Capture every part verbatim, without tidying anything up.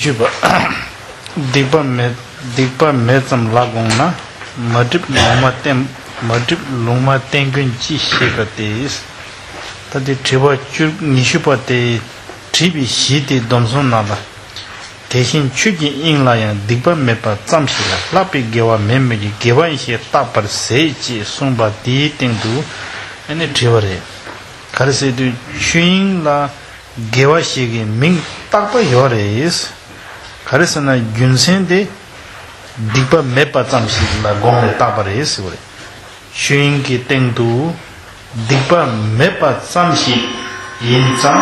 ཞུས་པ། སྡིག་པ་མེད་སྡིག་པ་མེད་ཙམ་ལ་དགོངས་ན། མ་བསྒྲིབས་ལུང་མ་བསྟན། མ་བསྒྲིབས་ལུང་མ་བསྟན་ཀུན་ཅི་ཞེས་པ་སྟེ། ད་དེ་དྲི་བ་བཅུ་ཉི་ཤུ་པ་དེ་དྲིས་པའི་གཞི་དེ་སྡོམ་གསུམ་ནང་ལ། དེ་བཞིན་ཆོས་ཀྱི་དབྱིངས་ལ་ཡང་སྡིག་པ་མེད་པ་ཙམ་ཞིག་ལ་ལྷག་པའི་དགེ་བ་མེད་མོད་ཀྱི། དགེ་བ་ཡིན་ཞེས་བརྟག་པར་ཟད་ཅེས་གསུངས་པ་དེའི་སྟེང་དུ་ཨ་ནི་དྲི་བ་རེད། ག་རེ་ཟེར་དུས་ཆོས་དབྱིངས་ལ་དགེ་བ་ཞིག་གི་མིང་བཏགས་པ་ཡོད་རེད། ག་རེ་ཟེར་ན་རྒྱུ་མཚན་དེ་སྡིག་པ་མེད་པ་ཙམ་ཞིག་ལ་དགོངས་ནས་བཏགས་པ་རེད་ཟེར་བ་རེད། ཆོས་དབྱིངས་ཀྱི་སྟེང་དུ་སྡིག་པ་མེད་པ་ཙམ་ཞིག་ཡིན་ཙང་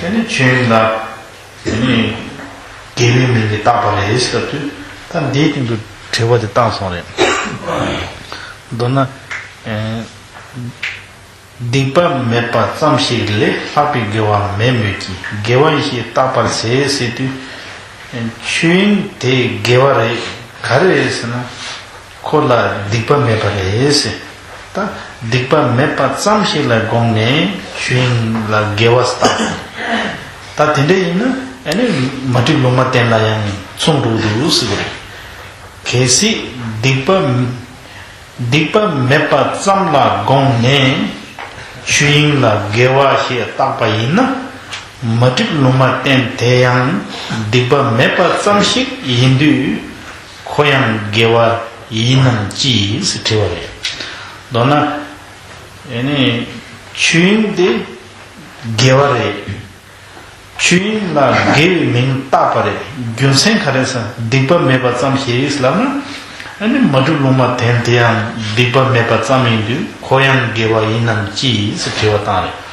དེ་ནི་ཆོས་དབྱིངས་ལ་དེ་ནི་དགེ་བའི་མིང་གིས་བཏགས་པ་རེད་ཟེར་དུས་ད་འདིའི་སྟེང་དུ་དྲི་བ་དེ་བཏང་སོང་རེད། མདོར་ན། སྡིག་པ་མེད་པ་ཙམ་ཞིག་ལས་ལྷག་པའི་དགེ་བ་མེད་མོད་ཀྱི། དགེ་བ་ཡིན་ཞེས་བརྟག་པར་ཟད་ཟེར་དུས། ཆོས་དབྱིངས་དེ་དགེ་བ་རེད། ག་རེ་རེད་ཟེར་ན། ཁོ་ལ་སྡིག་པ་མེད་པ་རེད་ཟེར། ད་སྡིག་པ་མེད་པ་ཙམ་ཞིག་ལ་དགོངས་ནས་ཆོས་དབྱིངས་ལ་དགེ་བ་བཏགས། ད་དེ་འདྲ་ཡིན་ན་ཨ་ནི་མ་བསྒྲིབས་ལུང་མ་བསྟན་ལ་ཡང་མཚུངས་འགྲོ་འདུག་ཟེར་གི་རེད། གལ་སྲིད་སྡིག་པ། སྡིག་པ་མེད་པ་ཙམ་ལ་དགོངས་ནས་ཆོས་དབྱིངས་ལ་དགེ་བ་ཞེས་བཏགས་པ་ཡིན་ན། མ་བསྒྲིབས་ལུང་མ་བསྟན་དེ་ཡང་སྡིག་པ་མེད་པ་ཙམ་ཞིག་ཡིན་དུས་ཁོ་ཡང་དགེ་བ་ཡིན་ནམ་ཅི་ཟེར་དྲི་བ་རེད། མདོར་ན། ཨེ་ནི་ཆོས་དབྱིངས་དེ་དགེ་བ་རེད། ཆོས་དབྱིངས་ལ་དགེ་བའི་མིང་བཏགས་པ་རེད། རྒྱུ་མཚན་ག་རེ་ཟེར་ན་སྡིག་པ་མེད་པ་ཙམ་ཞིག་ལབ་ན། ཨ་ནི་མ་བསྒྲིབས་ལུང་མ་བསྟན་དེ་ཡང་སྡིག་པ་མེད་པ་ཙམ་ཡིན་དུས་ཁོ་ཡང་དགེ་བ་ཡིན་ནམ་ཅི་ཟེར་དྲི་བ་བཏང་རེད།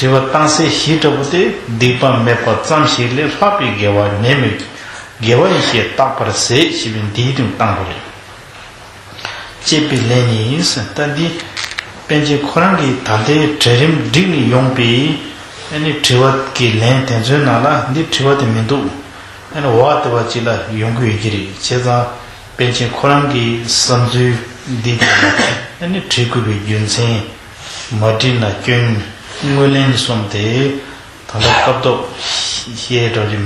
དྲི་བ་བཏང་སའི་གཞི་འདྲ་པོ་དེ་སྡིག་པ་མེད་པ་ཙམ་ཞིག་ལས་ལྷག་པའི་དགེ་བ་མེད་མོད་ཀྱི། དགེ་བ་ཡིན་ཞེས་བརྟག་པར་ཟད་ཅེས་པའི་འདིའི་དོན་བཏང་དགོས་རེད། ཅེས་པའི་ལན་ནི། ད་འདི་པཎ་ཆེན་ཁོ་རང་གིས་ད་ལྟའི་གྲལ་རིམ་བསྒྲིགས་ནས་ཡོང་པའི་ཨ་ནི་དྲི་བ་གི་ལན་དེ་ཚོའི་ནང་ལ་འདི་དྲི་བ་དེ་མི་འདུག་ཨ་ནི་འོ་དེ་བ་ཅིག་ལ་ཡོང་གི་ཡོད་ཀྱི་རེད། བྱས་ཙང་པཎ་ཆེན་ཁོ་རང་གི་བསམ་ཚུལ་འདི་ཨ་ནི་བྲི་དགོས་པའི་རྒྱུ་མཚན། མ་བྲིས་ན་སྐྱོན། དངོས་ལན་གསུམ་དེ་ད་ལྟ་སྐབས་ཐོག་བཤད་འགྲོ་གི་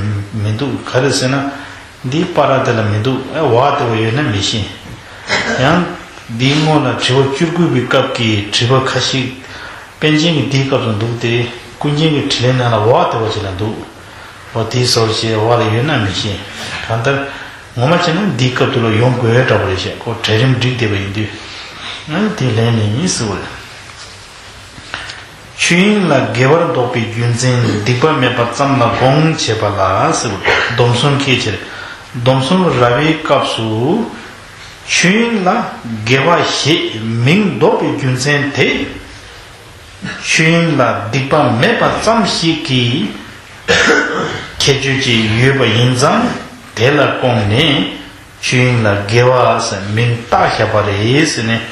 མི་འདུག་ག་རེ་ཟེར་ན། འདིའི་པར་དེ་ལ་མི་འདུག་ཨེ་བ་དེ་བ་ཡོད་ན་མི་ཤེས། ཡང་འདིའི་སྔོན་ལ་དྲི་བ་བཅུ་དགུ་པའི་སྐབས་ཀྱི་དྲི་བ་ཁ་ཤས་པཎ་ཆེན་གྱིས་འདིའི་སྐབས་སུ་འདུག་སྟེ། ཀུན་མཁྱེན་གྱི་དྲིས་ལན་ནང་ལ་བ་དེ་བ་ཅིག་ལ་འདུག་འོ་དེའི་སོར་བཤད་བ་ལ་ཡོད་ན་མི་ཤེས། གང་ལྟར་ངོ་མ་བྱས་ན་འདིའི་སྐབས་དུ་ལ་ཡོང་དགོས་འདྲ་པོ་རེད་ཤག་ཁོ་གྲལ་རིམ་བསྒྲིགས་བསྡད་པ་ཡིན་དུས། ཨ་ནི་དེ་ལན་ནི་ཡིན་ཟེར་བ་རེད། ཆོས་དབྱིངས་ལ་དགེ་བར་འདོགས་པའི་རྒྱུ་མཚན་སྡིག་པ་མེད་པ་ཙམ་ལ་དགོངས་བྱས་པ་ལ་ཟེར་བ་སྡོམ་གསུམ་ཁས་འཆེར། སྡོམ་གསུམ་ར་བའི་སྐབས་སུ་ཆོས་དབྱིངས་ལ་དགེ་བ་ཞེས་མིང་འདོགས་པའི་རྒྱུ་མཚན་དེ། ཆོས་དབྱིངས་ལ་སྡིག་པ་མེད་པ་ཙམ་ཞིག་གི་ཁྱད་ཆོས་ཅིག་ཡོད་པ་ཡིན་ཙང་དེ་ལ་དགོངས་ནས། ཆོས་དབྱིངས་ལ་དགེ་བ་ཟེར་མིང་བཏགས་བཞག་པ་རེད་ཟེར་ནས་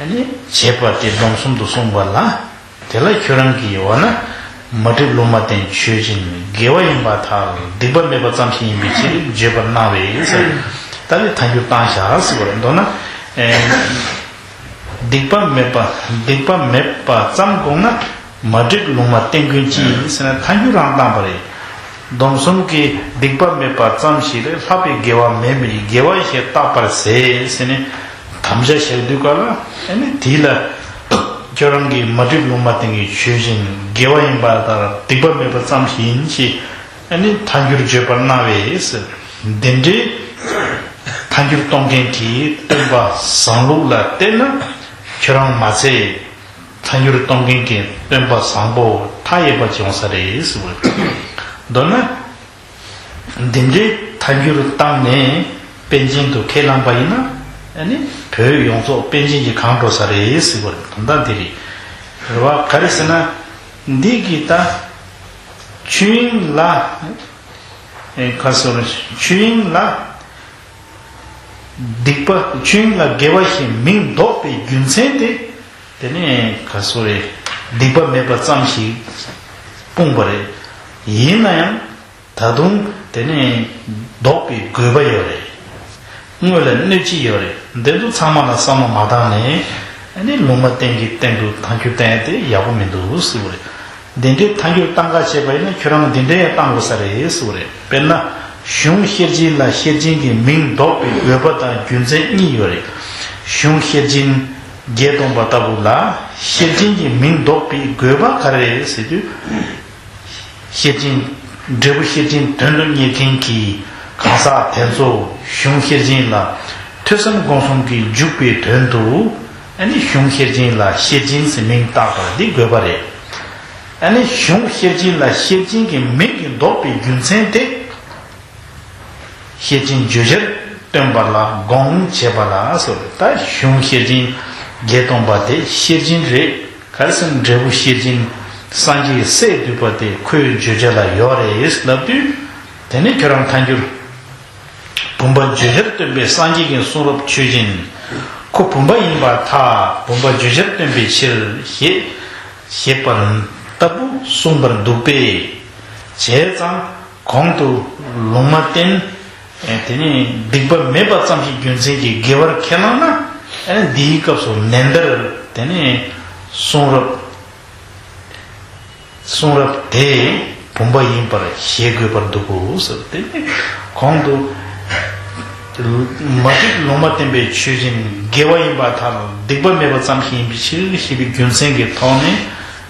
ཨ་ནི་བྱས་པ་དེ་སྡོམ་གསུམ་དུ་གསུངས་པ་ལ། དེ་ལ་ཁྱོད་རང་གིས་འོ་ན་མ་བསྒྲིབས་ལུང་མ་བསྟན་ཆོས་ཅན་དགེ་བ་ཡིན་པར་ཐལ། སྡིག་པ་མེད་པ་ཙམ་ཞིག་ཡིན་པའི་ཕྱིར་བརྗོད་པར་སྣང་བས་ཟེར། ད་ནི་ཐལ་འགྱུར་བཏང་བཞག་ཟེར་བ་རེད། མདོར་ན། ཨེ། སྡིག་པ་མེད་པ་སྡིག་པ་མེད་པ་ཙམ་དགོངས་ན་མ་བསྒྲིབས་ལུང་མ་བསྟན་ཀུན་ཅི་ཡིན་ཟེར་ན་ཐལ་འགྱུར་རང་བཏང་པ་རེད། སྡོམ་གསུམ་གྱི་སྡིག་པ་མེད་པ་ཙམ་ཞིག་ལས་ལྷག་པའི་དགེ་བ་མེད་མོད་ཀྱི། དགེ་བ་ཞེས་བཏགས་པར་ཟད་ཟེར་ནས་དམ་བཅའ་བཞག་དུས་ག་ལ་ཨ་ནི་དེ་ལ་ཁྱོད་རང་གིས་མ་བསྒྲིབས་ལུང་མ་བསྟན་གྱི་ཆོས་ཅན་དགེ་བ་ཡིན་པ་ལྟར་སྡིག་པ་མེད་པ་ཙམ་ཞིག་ཡིན་ཞེས་ཨ་ནི་ཐལ་འགྱུར་བརྗོད་པར་སྣང་བས་ཟེར། འདི་འདྲའི་ཐལ་འགྱུར་གཏོང་མཁན་གྱི་སྟོན་པ་བཟང་ལུགས་ལ་བལྟས་ན་ཁྱོད་རང་མ་ཚད། ཐལ་འགྱུར་གཏོང་མཁན་གྱི་སྟོན་པ་བཟང་པོ་མཐའ་ཡས་པ་བྱུང་ས་རེད་ཟེར་བ་རེད། མདོར་ན། འདི་འདྲའི་ཐལ་འགྱུར་བཏང་ནས་པཎ་ཆེན་དུ་ཁས་བླངས་པ་ཡིན་ན་ཨ་ནི་བོད་ཡོངས་རྫོགས་པཎ་ཆེན་གྱིས་གང་འགྲོ་ས་རེད་ཟེར་བ་རེད། དོན་དག་འདི་རེད། རེད་བ། ག་རེ་ཟེར་ན། འདི་གི་ད་ཆོས་དབྱིངས་ལ་ཨེ་ག་སོ་རེད། ཆོས་དབྱིངས་ལ། སྡིག་པ་ཆོས་དབྱིངས་ལ་དགེ་བ་ཞེས་མིང་འདོགས་པའི་རྒྱུ་མཚན་དེ། དེ་ནས་ག་སོ་རེད། སྡིག་པ་མེད་པ་ཙམ་ཞིག་སྤུངས་པ་རེད། ཡིན་ན་ཡང་ད་དུང་དེ་ནས་འདོགས་པའི་དགོས་པ་ཡོད་རེད། དངོས་ལ་གནོད་ཅི་ཡོད་རེད། འདི་ཚོ་ཚང་མ་ལ་བསམ་བློ་མ་བཏང་ནས་ཨ་ནི་ལུང་མ་བསྟན་གྱི་སྟེང་དུ་ཐལ་འགྱུར་བསྟན་ཡ་དེ་ཡག་པོ་མི་འདུག་ཟེར་བ་རེད། འདི་འདྲའི་ཐལ་འགྱུར་བཏང་ག་བྱས་པ་ཡིན་ན་ཁྱོད་རང་འདི་འདྲའི་ཡང་བཏང་དགོས་ས་རེད་ཟེར་བ་རེད། དཔེར་ན་ གཞུང་ཤེར་ཕྱིན་ལ་ཤེར་ཕྱིན་གྱི་མིང་འདོགས་པའི་དགོས་པ་དང་རྒྱུ་མཚན་གཉིས་ཡོད་རེད། གཞུང་ཤེར་ཕྱིན་བརྒྱད་སྟོང་པ་ལྟ་བུ་ལ་ཤེར་ཕྱིན་གྱི་མིང་འདོགས་པའི་དགོས་པ་ག་རེ་རེད་ཟེར་དུས། ཤེར་ཕྱིན། འབྲས་བུ་ཤེར་ཕྱིན་དོན་དུ་གཉེར་མཁན་གྱི་གང་ཟག་དེ་ཚོ་གཞུང་ཤེར་ཕྱིན་ལ་ཐོས་བསམ་སྒོམ་གསུམ་གྱིས་འཇུག་པའི་དོན་དུ། ཨ་ནི་གཞུང་ཤེར་ཕྱིན་ལ་ཤེར་ཕྱིན་ཟེར་མིང་བཏགས་པ་འདི་དགོས་པ་རེད། ཨ་ནི་གཞུང་ཤེར་ཕྱིན་ལ་ཤེར་ཕྱིན་གྱི་མིང་གིས་འདོགས་པའི་རྒྱུ་མཚན་དེ། ཤེར་ཕྱིན་བརྗོད་བྱར་སྟོན་པ་ལ་དགོངས་བྱས་པ་ལ་སོགས། ད་གཞུང་ཤེར་ཕྱིན་བརྒྱད་སྟོང་པ་དེ་ཤེར་ཕྱིན་རེད། ག་རེ་ཟེར་ན་འབྲས་བུ་ཤེར་ཕྱིན་སངས་རྒྱས་སས་བསྡུས་པ་དེ་ཁོའི་བརྗོད་བྱ་ལ་ཡོད་རེད་ལབ་དུས། དེ་ནི་ཁྱོད་རང་ཐལ་འགྱུར། བུམ་པ་བརྗོད་བྱར་སྟོན་པའི་སངས་རྒྱས་ཀྱི་གསུང་རབ་ཆོས་ཅན། ཁོ་བུམ་པ་ཡིན་པར་ཐལ། བུམ་པ་བརྗོད་བྱར་སྟོན་པའི་ཕྱིར་ཞེས་བཤད་པ་ལྟ་བུ་གསུངས་པར་འདུག་པས། བྱས་ཙང་གོང་དུ་ལུང་མ་བསྟན། ཨེ། དེ་ནི་སྡིག་པ་མེད་པ་ཙམ་ཞིག་རྒྱུ་མཚན་གྱིས་དགེ་བར་ཁས་བླངས་ན། ཨེ། འདིའི་སྐབས་སུ་ནན་ཏན་དེ་ནི་གསུང་རབ། གསུང་རབ་དེ་བུམ་པ་ཡིན་པར་བཞེད་དགོས་པར་འདུག་གོ་ཟེར། དེ་ནི་གོང་དུ་མ་བསྒྲིབས་ལུང་མ་བསྟན་པའི་ཆོས་ཅན་དགེ་བ་ཡིན་པར་ཐལ། སྡིག་པ་མེད་པ་ཙམ་ཞིག་ཡིན་པའི་ཕྱིར་ཞེས་པའི་རྒྱུ་མཚན་གྱི་ཐོག་ནས།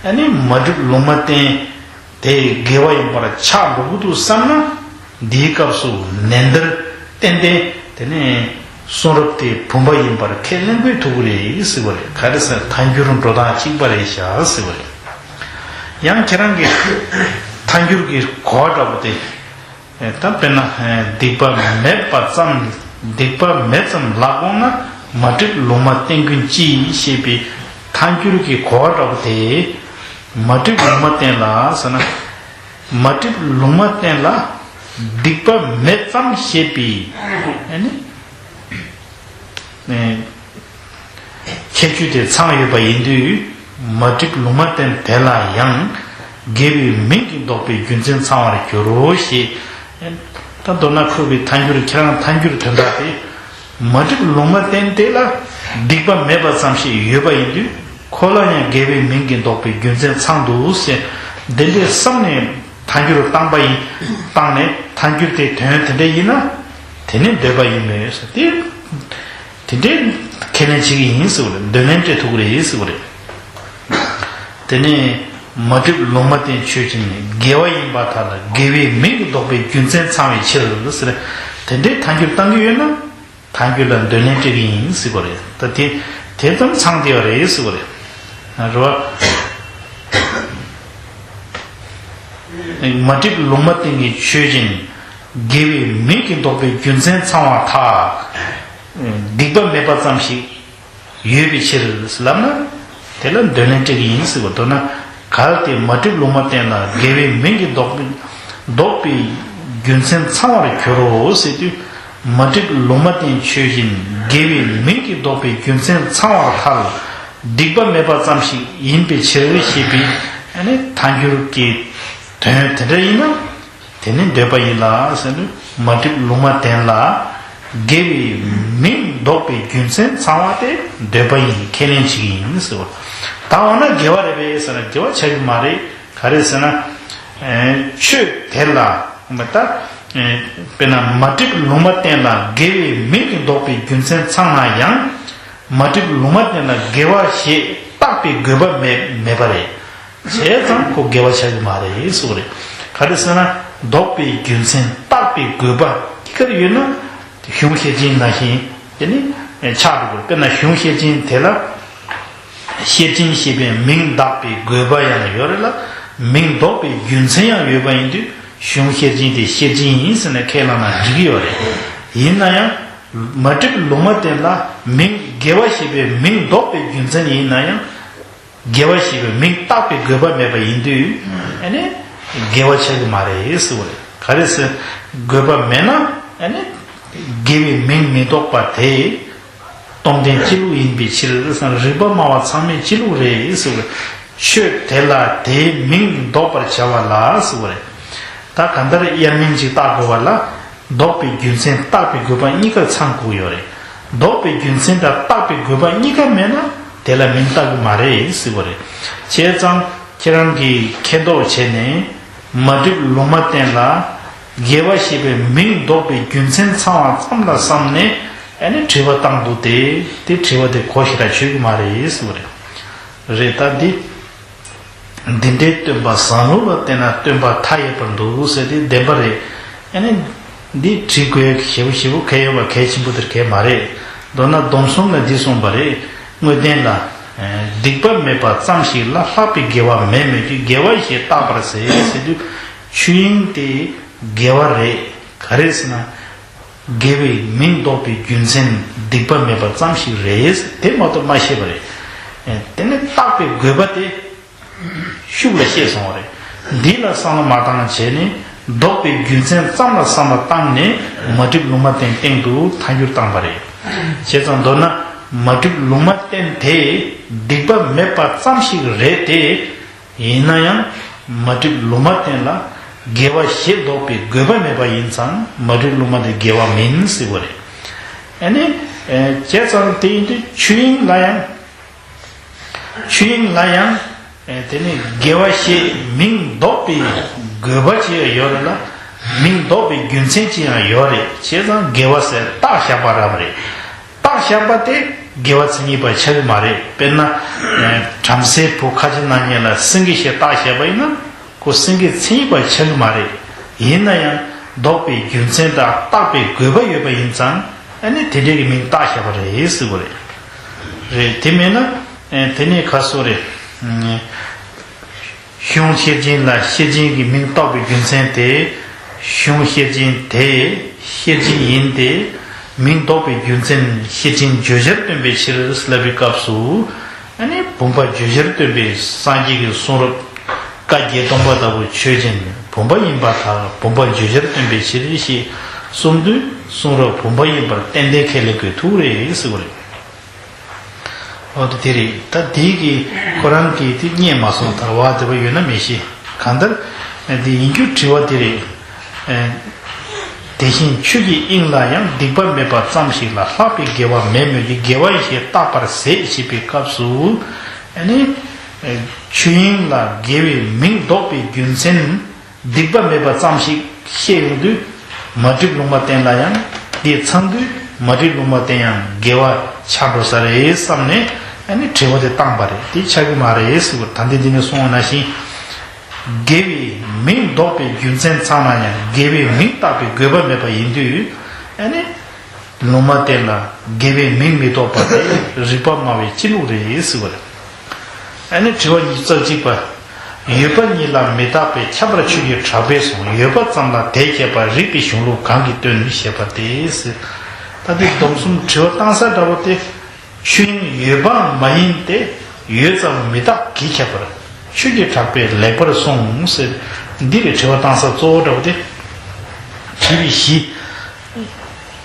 ཨ་ནི་མ་བསྒྲིབས་ལུང་མ་བསྟན། དེ་དགེ་བ་ཡིན་པར་ཆགས་འགྲོ་གི་འདུག་བསམ་ན། འདིའི་སྐབས་སུ་ནན་ཏན་ཏན་ཏན་དེ་ནས་གསུང་རབ་དེ་བུམ་པ་ཡིན་པར་ཁས་ལེན་དགོས་ཐུག་གི་རེད་ཟེར་བ་རེད། ག་རེ་ཟེར་ན་ཐལ་འགྱུར་འགྲོ་སྟངས་གཅིག་པ་རེད་ཤག་ཟེར་བ་རེད། ཡང་ཁྱེད་རང་གིས་ཐལ་འགྱུར་གྱི་གོ་བ་འདྲ་པོ་དེ། ད་དཔེར་ན་སྡིག་པ་མེད་པ་ཙམ། སྡིག་པ་མེད་ཙམ་ལབ་དགོངས་ན་མ་བསྒྲིབས་ལུང་མ་བསྟན་ཀུན་ཅི་ཞེས་པའི་ཐལ་འགྱུར་གྱི་གོ་བ་འདྲ་པོ་དེ། མ་བསྒྲིབས་ལུང་མ་བསྟན་ལ་ཟེར་ན། མ་བསྒྲིབས་ལུང་མ་བསྟན་ལ་སྡིག་པ་མེད་ཙམ་ཞེས་པའི་ཨ་ནི་ཁྱད་ཆོས་དེ་ཚང་ཡོད་པ་ཡིན་དུས། མ་བསྒྲིབས་ལུང་མ་བསྟན་དེ་ལ་ཡང་དགེ་བའི་མིང་གིས་འདོགས་པའི་རྒྱུ་མཚན་ཚང་བར་འགྱུར་རོ་ཞེས། ད་མདོར་ན་ཁོ་བའི་ཐལ་འགྱུར། ཁྱེད་རང་ཐལ་འགྱུར་དོན་དག་དེ། མ་བསྒྲིབས་ལུང་མ་བསྟན་དེ་ལ་སྡིག་པ་མེད་པ་ཙམ་ཞིག་ཡོད་པ་ཡིན་དུས། ཁོ་ལ་ཡང་དགེ་བའི་མིང་གིས་འདོགས་པའི་རྒྱུ་མཚན་ཚང་འདུག་ཟེར། འདི་འདྲའི་བསམ་ནས་ཐལ་འགྱུར་བཏང་པ་ཡིན། བཏང་ནས་ཐལ་འགྱུར་དེ་དོན་དེ་འདྲ་ཡིན་ན། དེ་ནི་འདོད་པ་ཡིན་མོད་ཟེར་ཏེ། དེ་འདྲའི་ཁས་ལེན་བྱེད་ཀྱི་ཡིན་ཟེར་བ་རེད། འདོད་ལན་སྤྲད་ཐུབ་ཀྱི་རེད་ཟེར་བ་རེད། དེ་ནས་མ་བསྒྲིབས་ལུང་མ་བསྟན་ཆོས་ཅན་དགེ་བ་ཡིན་པར་ཐལ། དགེ་བའི་མིང་གིས་འདོགས་པའི་རྒྱུ་མཚན་ཚང་བའི་ཕྱིར་ཟེར། དེ་འདྲའི་ཐལ་འགྱུར་བཏང་གི་ཡོད་ན། ཐལ་འགྱུར་ལ་འདོད་ལན་སྤྲད་ཀྱི་ཡིན་ཟེར་བ་རེད། ད་དེ་དེ་ཙམ་ཚང་བསྡད་པ་རེད་ཟེར་བ་རེད། རེད་བ། མ་བསྒྲིབས་ལུང་མ་བསྟན་གྱི་ཆོས་ཅན། དགེ་བའི་མིང་གིས་འདོགས་པའི་རྒྱུ་མཚན་ཚང་བར་ཐལ། སྡིག་པ་མེད་པ་ཙམ་ཞིག་ཡོད་པའི་ཕྱིར་ལབ་ན། དེ་ལ་འདོད་ལན་སྤྲད་ཀྱི་ཡིན་ཟེར་བ། མདོར་ན་གལ་ཏེ་མ་བསྒྲིབས་ལུང་མ་བསྟན་ལ་དགེ་བའི་མིང་གིས་འདོགས་པའི་འདོགས་པའི་རྒྱུ་མཚན་ཚང་བར་འགྱུར་རོ་ཟེར་དུས། མ་བསྒྲིབས་ལུང་མ་བསྟན་ཆོས་ཅན། དགེ་བའི་མིང་གིས་འདོགས་པའི་རྒྱུ་མཚན་ཚང་བར་ཐལ། སྡིག་པ་མེད་པ་ཙམ་ཞིག་ཡིན་པའི་ཕྱིར་ཞེས་པའི་ཨ་ནི་ཐལ་འགྱུར་གྱི་དོན་དེ་འདྲ་ཡིན་ན། དེ་ནི་འདོད་པ་ཡིན་ལ་ཟེར་ན། མ་བསྒྲིབས་ལུང་མ་བསྟན་ལ་དགེ་བའི་མིང་འདོགས་པའི་རྒྱུ་མཚན་ཚང་བ་དེ་འདོད་པ་ཡིན། ཁས་ལེན་བྱེད་ཀྱི་ཡིན་ཟེར་བ། ད་འོ་ན་དགེ་བ་རེད་པས་ཟེར་ན་དགེ་བ་ཆགས་ཀྱི་མ་རེད། ག་རེ་ཟེར་ན། ཆོས་དེ་ལ་མ་ད། དཔེར་ན་མ་བསྒྲིབས་ལུང་མ་བསྟན་ལ་དགེ་བའི་མིང་གིས་འདོགས་པའི་རྒྱུ་མཚན་ཚང་ན་ཡང་། མ་བསྒྲིབས་ལུང་མ་བསྟན་ལ་དགེ་བ་ཞེས་བཏགས་པའི་དགོས་པ་མེད་མེད་པ་རེད། བྱས་ཙང་ཁོ་དགེ་བ་ཆགས་ཀྱི་མ་རེད་ཟེར་བ་རེད། ག་རེ་ཟེར་ན། འདོགས་པའི་རྒྱུ་མཚན་བཏགས་པའི་དགོས་པ་གཅིག་ཀ་ཡོད་ན། གཞུང་ཤེར་ཕྱིན་ནང་བཞིན་དེ་ནི་ཆགས་འགྲོ་དགོས། དཔེར་ན་གཞུང་ཤེར་ཕྱིན་དེ་ལ། ཤེར་ཕྱིན་ཞེས་པའི་མིང་བཏགས་པའི་དགོས་པ་ཡང་ཡོད་རེད་ལ། མིང་འདོགས་པའི་རྒྱུ་མཚན་ཡང་ཡོད་པ་ཡིན་དུས། གཞུང་ཤེར་ཕྱིན་དེ་ཤེར་ཕྱིན་ཡིན་ཟེར་ནས་ཁས་བླངས་ན་འགྲིག་གི་ཡོད་རེད། ཡིན་ན་ཡང་། མ་བསྒྲིབས་ལུང་མ་བསྟན་ལ་མིང་དགེ་བ་ཞེས་པའི་མིང་འདོགས་པའི་རྒྱུ་མཚན་ཡིན་ན་ཡང་། དགེ་བ་ཞེས་པའི་མིང་བཏགས་པའི་དགོས་པ་མེད་པ་ཡིན་དུས། ཨ་ནི་དགེ་བ་ཆགས་ཀྱི་མ་རེད་ཟེར་བ་རེད། ག་རེ་ཟེར། དགོས་པ་མེད་ན་ཨ་ནི་དགེ་བའི་མིང་མི་འདོགས་པ་དེ་སྟོང་བདེན་སྤྱི་བླུགས་ཡིན་པའི་ཕྱིར་ཟེར་ན། རིགས་པ་སྨྲ་བ་ཚང་མས་སྤྱི་བླུགས་རེད་ཟེར་བ་རེད། ཆོས་དེ་ལ་དེའི་མིང་འདོགས་པར་བྱ་བ་ལ་ཟེར་བ་རེད། ད་གང་ལྟར་དབྱེར་མིང་ཅིག་བཏགས་དགོས་པ་ལ། འདོགས་པའི་རྒྱུ་མཚན་བཏགས་པའི་དགོས་པ་གཉིས་ཀ་ཚང་དགོས་ཡོད་རེད། འདོགས་པའི་རྒྱུ་མཚན་དང་བཏགས་པའི་དགོས་པ་གཉིས་ཀ་མེད་ན་དེ་ལ་མིང་བཏགས་ཀྱི་མ་རེད་ཟེར་བ་རེད། བྱས་ཙང་ཁྱེད་རང་གིས་མཁྱེན་རྟོགས་བྱས་ནས། མ་བསྒྲིབས་ལུང་མ་བསྟན་ལ་ དགེ་བ་ཞེས་པའི་མིང་འདོགས་པའི་རྒྱུ་མཚན་ཚང་བ་ཙམ་ལ་བསམ་ནས་ཨ་ནི་དྲི་བ་བཏང་འདུག་སྟེ། དེ་དྲི་བ་དེ་གོ་ཞེ་དྲག་ཆོད་ཀྱི་མ་རེད་ཟེར་བ་རེད། རེད། ད་འདི་འདི་འདྲའི་སྟོན་པ་བཟང་ལུགས་ལ་བརྟེན་ན་སྟོན་པ་མཐའ་ཡས་པར་འདུག་ཟེར་དེ་བདེན་པ་རེད། ཨ་ནི་འདི་དྲི་དགོས་ཞེ་པོ་ཞེ་པོ་གལ་ཡོད་པ་གལ་ཆེན་པོ་དེར་གལ་མ་རེད། མདོར་ན་སྡོམ་གསུམ་ལ་འདི་གསུངས་པ་རེད། དངོས་བསྟན་ལ། སྡིག་པ་མེད་པ་ཙམ་ཞིག་ལ་ལྷག་པའི་དགེ་བ་མེད་མོད་ཀྱི། དགེ་བ་ཞེས་བཏགས་པར་ཟད་ཟེར་དུས། ཆོས་དབྱིངས་དེ་དགེ་བ་རེད། ག་རེ་ཟེར་ན། དགེ་བའི་མིང་འདོགས་པའི་རྒྱུ་མཚན་སྡིག་པ་མེད་པ་ཙམ་ཞིག་རེད། དེ་མ་གཏོགས་མ་བཤད་པ་རེད། དེ་ནི་བཏགས་པའི་དགོས་པ་དེ་ཤུགས་ལ་བཤད་སོང་བ་རེད། འདི་ལ་བསམ་བློ་མ་བཏང་བྱས་ནས་འདོགས་པའི་རྒྱུ་མཚན་ཙམ་ལ་བསམ་བློ་བཏང་ནས་མ་བསྒྲིབས་ལུང་མ་བསྟན་སྟེང་དུ་ཐལ་འགྱུར་བཏང་པ་རེད། བྱས་ཙང་མདོར་ན་མ་བསྒྲིབས་ལུང་མ་བསྟན་དེ་སྡིག་པ་མེད་པ་ཙམ་ཞིག་རེད་དེ། ཡིན་ན་ཡང་མ་བསྒྲིབས་ལུང་མ་བསྟན་ལ་དགེ་བ་ཞེས་འདོགས་པའི་དགོས་པ་མེད་པ་ཡིན་ཙང་མ་བསྒྲིབས་ལུང་མ་དེ་དགེ་བ་མིན་ཟེར་བ་རེད། ཨ་ནི། ཨེ། བྱས་ཙང་དེ་ཡིན་དུས་ཆོས་དབྱིངས་ལ་ཡང་། ཆོས་དབྱིངས་ལ་ཡང་། ཨེ། དེ་ནི་དགེ་བ་ཞེས་མིང་འདོགས་པའི་དགོས་པ་ཅི་ཡང་ཡོད་རེད་ལ། མིང་འདོགས་པའི་རྒྱུ་མཚན་ཅི་ཡང་ཡོད་རེད། བྱས་ཙང་དགེ་བ་ཟེར་བཏགས་བཞག་པ་རང་རེད། བཏགས་བཞག་པ་དེ་དགེ་བ་མཚན་ཉིད་པ་ཆགས་ཀྱི་མ་རེད། དཔེར་ན། ཨེ། བྲམ་ཟེའི་བུ་ཁ་ཆེ་ན་ཉེ་ལ་སེང་གེ་ཞེས་བཏགས་བཞག་པ་ཡིན་ན་ཁོ་སེང་གེ་མཚན་ཉིད་པ་ཆགས་ཀྱི་མ་རེད། ཡིན་ན་ཡང་འདོགས་པའི་རྒྱུ་མཚན་དང་བཏགས་པའི་དགོས་པ་ཡོད་པ་ཡིན་ཙང་ཨ་ནི་དེ་འདྲའི་གི་མིང་བཏགས་བཞག་པ་རེད་ཟེར་བ་རེད། རེད། དེ་མིན་ན། ཨེ། དེ་ནས་ཁ་སོ་རེད། གཞུང་ཤེར་ཕྱིན་ལ་ཤེར་ཕྱིན་གྱི་མིང་བཏགས་པའི་རྒྱུ་མཚན་དེ། གཞུང་ཤེར་ཕྱིན་དེ་ཤེར་ཕྱིན་ཡིན་ཏེ། མིང་འདོགས་པའི་རྒྱུ་མཚན་ཤེར་ཕྱིན་བརྗོད་བྱར་སྟོན་པའི་ཕྱིར་ལབ་པའི་སྐབས་སུ། ཨ་ནི་བུམ་པ་བརྗོད་བྱར་སྟོན་པའི་སངས་རྒྱས་ཀྱི་གསུང་རབ། བཀའ་བརྒྱད་སྟོང་པ་ལྟ་བུ་ཆོས་ཅན་བུམ་པ་ཡིན་པར་ཐལ། བུམ་པ་བརྗོད་བྱར་སྟོན་པའི་ཕྱིར་ཞེས་གསུངས་དུས་གསུང་རབ་བུམ་པ་ཡིན་པར་ཏན་ཏན་ཁས་ལེན་དགོས་ཐུག་རེད་ཟེར་བ་རེད། འོ་དེ་རེད། ད་དེའི་གི་ཁོ་རང་གིས་དེ་རྙེད་མ་སོང་། དར་བ་དེ་བ་ཡོད་ན་མི་ཤེས། གང་ལྟར་དེ་ཡིན་རྒྱུ་དྲི་བ་དེ་རེད། ཨེ། དེ་བཞིན་ཆོས་ཀྱི་དབྱིངས་ལ་ཡང་སྡིག་པ་མེད་པ་ཙམ་ཞིག་ལ་ལྷག་པའི་དགེ་བ་མེད་མོད་ཀྱི། དགེ་བ་ཞེས་བཏགས་པར་ཟད་ཞེས་པའི་སྐབས་སུ། ཨ་ནི། ཨེ། ཆོས་དབྱིངས་ལ་དགེ་བའི་མིང་འདོགས་པའི་རྒྱུ་མཚན། སྡིག་པ་མེད་པ་ཙམ་ཞིག་བཤད་ཡོང་དུས། མ་བསྒྲིབས་ལུང་མ་བསྟན་ལ་ཡང་དེ་ཚང་དུས་མ་བསྒྲིབས་ལུང་མ་བསྟན་ཡང་དགེ་བ་ཆགས་འགྲོ་ས་རེད་བསམ་ནས་ཨ་ནི་དྲི་བ་དེ་བཏང་པ་རེད། དེ་ཆགས་ཀྱི་མ་རེད་ཟེར་བ། ད་འདི་འདི་ནས་གསུངས་པ་ནང་བཞིན། དགེ་བའི་མིང་འདོགས་པའི་རྒྱུ་མཚན་ཚང་ན་ཡང་དགེ་བའི་མིང་བཏགས་པའི་དགོས་པ་མེད་པ་ཡིན་དུས། ཨ་ནི། ལུང་མ་བསྟན་ལ་དགེ་བའི་མིང་མི་འདོགས་པ་དེ་རིགས་པ་སྨྲ་བའི་སྤྱི་ལུགས་རེད་ཟེར་བ་རེད། ཨ་ནི་དྲི་བ་ཉི་ཤུ་རྩ་གཅིག་པ། ཡོད་པ་ཉིད་ལ་མི་རྟག་པས་ཁྱབ་པར་ཆོས་ཀྱི་གྲགས་པས་གསུངས། ཡོད་པ་ཙམ་ལ་དེས་ཁྱབ་པ་རིགས་པའི་གཞུང་ལུགས་གང་གིས་སྟོན་ཞེས་པ་སྟེ་ཟེར། ད་དེ་སྡོམ་གསུམ་དྲི་བ་བཏང་ས་འདྲ་བོ་དེ། ཆོས་དབྱིངས་ཡོད་པའང་མ་ཡིན་ཏེ། ཡོད་ཙམ་མི་རྟག་གིས་ཁྱབ་པར་ཆོས་ཀྱི་གྲགས་པས་ལེགས་པར་གསུངས་ཟེར། འདི་ལས་དྲི་བ་བཏང་ས་གཙོ་བོ་འདྲ་བོ་དེ། དྲི་བའི་གཞི།